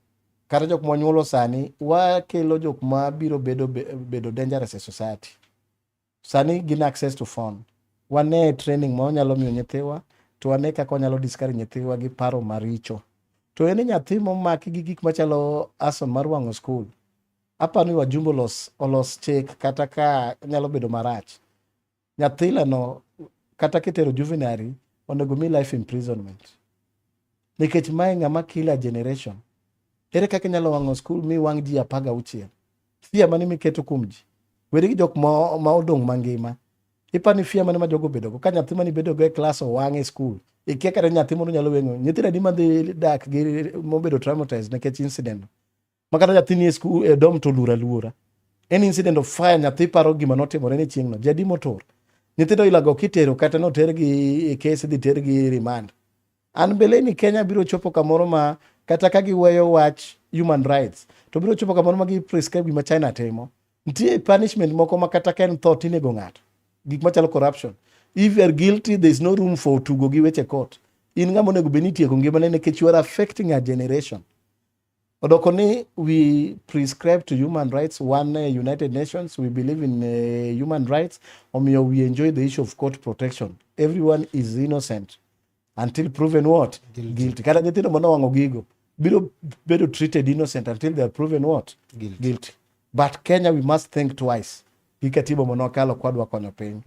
kata jok mwanyuolo sani wakelo jok ma biro bedo dangerous e society. Sani gin access to phone. Wane training ma wanyalo miyo nyithiwa to wane kaka wanyalo discourage nyithiwa gi paro maricho. To en nyathi momaki gi gik machalo arson mar wang'o school. Aparo ni wajumbe olos chik kata ka nyalo bedo marach. Nyathilano kata kitero juvenile onego mi life imprisonment. Nikech mae ng'ama kill a generation. Ere kaka inyalo wang'o school mi wang' ji 16? Fear mane miketo kuom ji? Weri gi jok ma odong' mangima. Iparo ni fear mane ma jogo obedogo? Ka nyathi mane ibedogo e klas owang' e school, ikia kata nyathi moro nyalo weng'o. Nyithindo adi madhi dak gi mobedo traumatized nikech incident. Ma kata nyathi ni e school e dom to luor aluora. Any incident of fire nyathi paro gima notimore ne chieng'no. Ji adi motur? Nyithindo ilago kitero kata notergi e case idhi tergi remand. An mbele ni Kenya biro chopo kamoro ma kata ka giweyo wach human rights to biro chopo kamoro ma gi prescribe gima China timo. Nitie punishment moko ma kata ka en tho tinego ng'ato. Gik machalo corruption. If you are guilty, there is no room for tugo gi weche court. In ng'ama onego bed ni itieko ngimane nikech you are affecting a generation. Odoko ni we prescribe to human rights, one United Nations, we believe in human rights, omiyo we enjoy the issue of court protection. Everyone is innocent until proven what? Guilty. Guilty. Kata nyithindo manowang'o gigo biro bedo treated innocent until they are proven what? Guilty. Guilty. But Kenya we must think twice. Gi katiba manokalo kwadwa konyo piny.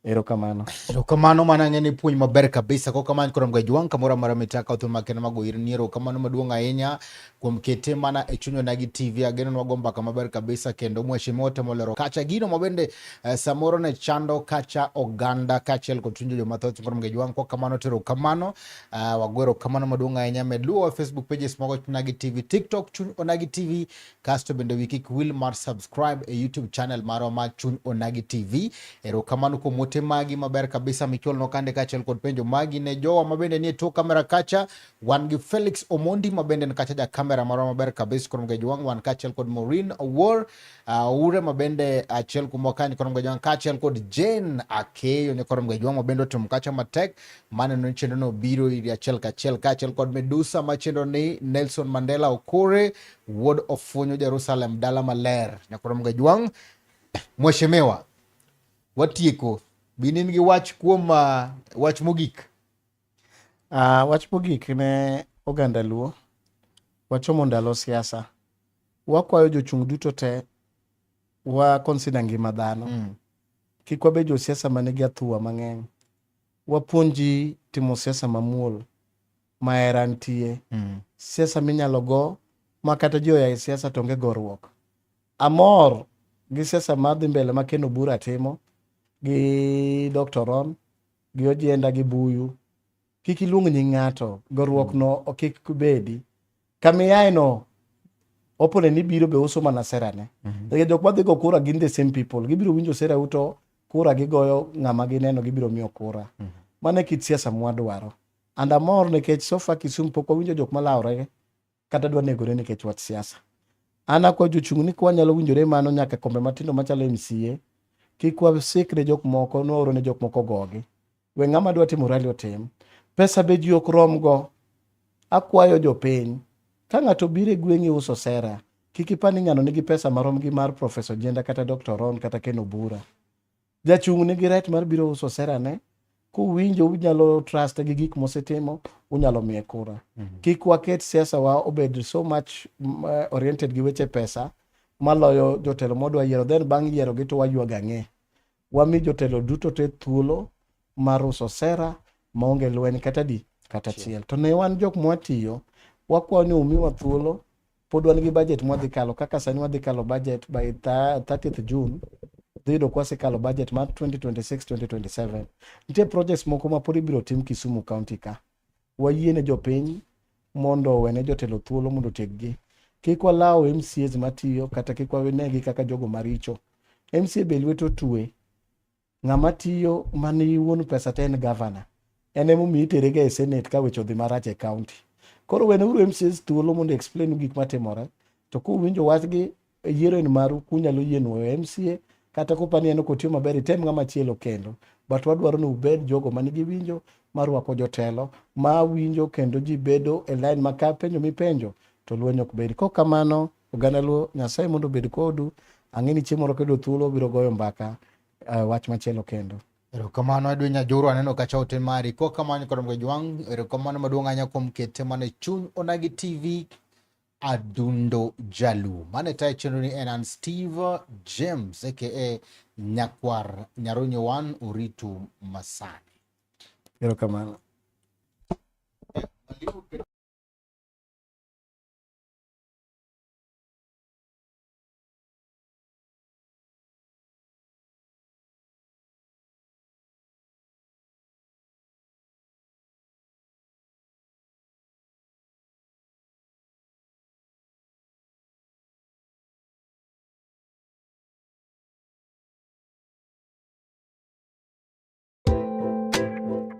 Erokamano. Erokamano mana ng'e ni puonj maber kabisa. Kok kamano koro Mgajwang' kamoro amora mitaka thum makende mago ir ni erokamano maduong' ahinya kuom kete mana e chuny Onagi TV. Ageno ni wago mbaka maber kabisa kendo mheshimiwa temo lero kacha gino mabende samoro ne chando kacha oganda kaachiel kod chuny joma thoth koro Mgajwang' kok kamano to erokamano. Wago erokamano maduong' ahinya. Med luwo Facebook pages mogo Chuny Onagi TV, TikTok Chuny Onagi TV, kasto bende wi kik wil mar subscribe e YouTube channel marwa mar Chuny Onagi TV. Erokamano kuom ote magi maber kabisa michuolno kande kaachiel kod penjo magi ne jowa mabende nie tok kamera kacha. Wan gi Felix Omondi mabende en kacha ja kamera marwa maber kabisa kuom Gajwang'. Wan kaachiel kod Maureen Owuor Ure mabende achiel kuomwa kanyo kuom Gajwang', kaachiel kod Jane Akeyo nyakoro Gajwang' mabende otimo kacha matek maneno ni chenro no biro iri achiel kachiel, kaachiel kod Medusa ma chenro ni Nelson Mandela Okore wuod Ofunyo Jerusalem dala maler nyakoro Gajwang'. Mheshimiwa, watieko. Bin in gi wach kuom wach mogik? Wach mogik ne oganda Luo, wachomo ndalo siasa. Wakwayo jochung' duto te wa consider ngima dhano. Kik wabed josiasa manigi athuwa mang'eny. Wapuonji timo siasa mamuol, ma hera nitie. Siasa minyalo go ma kata ji oya e siasa to onge goruok. Amor gi siasa madhi mbele ma Ken Obura timo gi Dr. Ron gi Ojienda gi Buyu. Kik iluong nying ng'ato, goruok no kik bedi. Kamiae no opponent ni biro be uso mana sera ne. Nikech jok madhi go kura gin the same people. Gibiro winjo sera u to kura gigoyo ng'ama gineno gibiro miyo kura. Mano e kit siasa mwadwaro. And amor nikech so far Kisumu pok wawinjo jok malawre kata dwa negore nikech wach siasa. An akwayo jochung' ni kwanyalo winjore mano nyaka kombe matindo machalo MCA, kik wasik ne jok moko nwaoro ne jok moko gogi. We ng'ama dwa timo rally otim. Pesa be ji ok rom go. Akwayo jopiny, ka ng'ato biro e gweng'i uso sera, kik ipar ni ng'ano nigi pesa marom gi mar Professor Jenda kata Dr. Ron kata Ken Obura. Jachung' nigi right mar biro uso sera ne, kuwinjo unyalo trust gi gik mosetimo, unyalo miye kura. Kik waket siasa wa obed so much oriented gi weche pesa maloyo jotelo modwa yiero, then bang' yiero gi to waywago ang'e. Wami jotelo duto te thuolo mar uso sera maonge lweny kata di kata achiel. To ne wan jok mwatiyo, wakwayo ni umiwa thuolo, pod wan gi budget mwadhi kalo, kaka sani wadhi kalo budget by 30th June, dhi yudo kwasekalo budget mar 2026-2027. Nitie projects moko ma pod ibiro tim Kisumu County ka. Wayiene jopiny mondo owene jotelo thuolo mondo otiekgi. Kik walaw MCAs matiyo kata kik wanegi kaka jogo maricho. MCA be lwete otwe. Ng'ama tiyo mani wuon pesa te en gavana. En emomiyo itere ga e senate ka weche odhi marach e county. Koro weneuru MCAs thuolo mondo explain gik matimore. To kuwinjo wachgi, yiero en maru, kunyalo yie nuoyo MCA kata kopani en ok otiyo maber item ng'ama chielo kendo. But wadwaro ni ubed jogo manigi winjo marwako jotelo, ma winjo kendo ji bedo e line ma ka penjo mipenjo to lweny ok bedi. Kok kamano, oganda Luo, Nyasaye mondo obed kodu. Ang'e ni chieng' moro kiyudo thuolo ubiro goyo mbaka wach machielo kendo. Erokamano Edwin Nyajoro, aneno kacha ote mari. Kok kamano kod Mgejwang', erokamano maduong' ahinya kuom kete mana e chuny Onagi TV Adundo Jaluo. Mane tayo chenro ni en an Steve James aka Nyakwar Nyaronyo 1 Oritu Masani. Erokamano.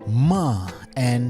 Ma en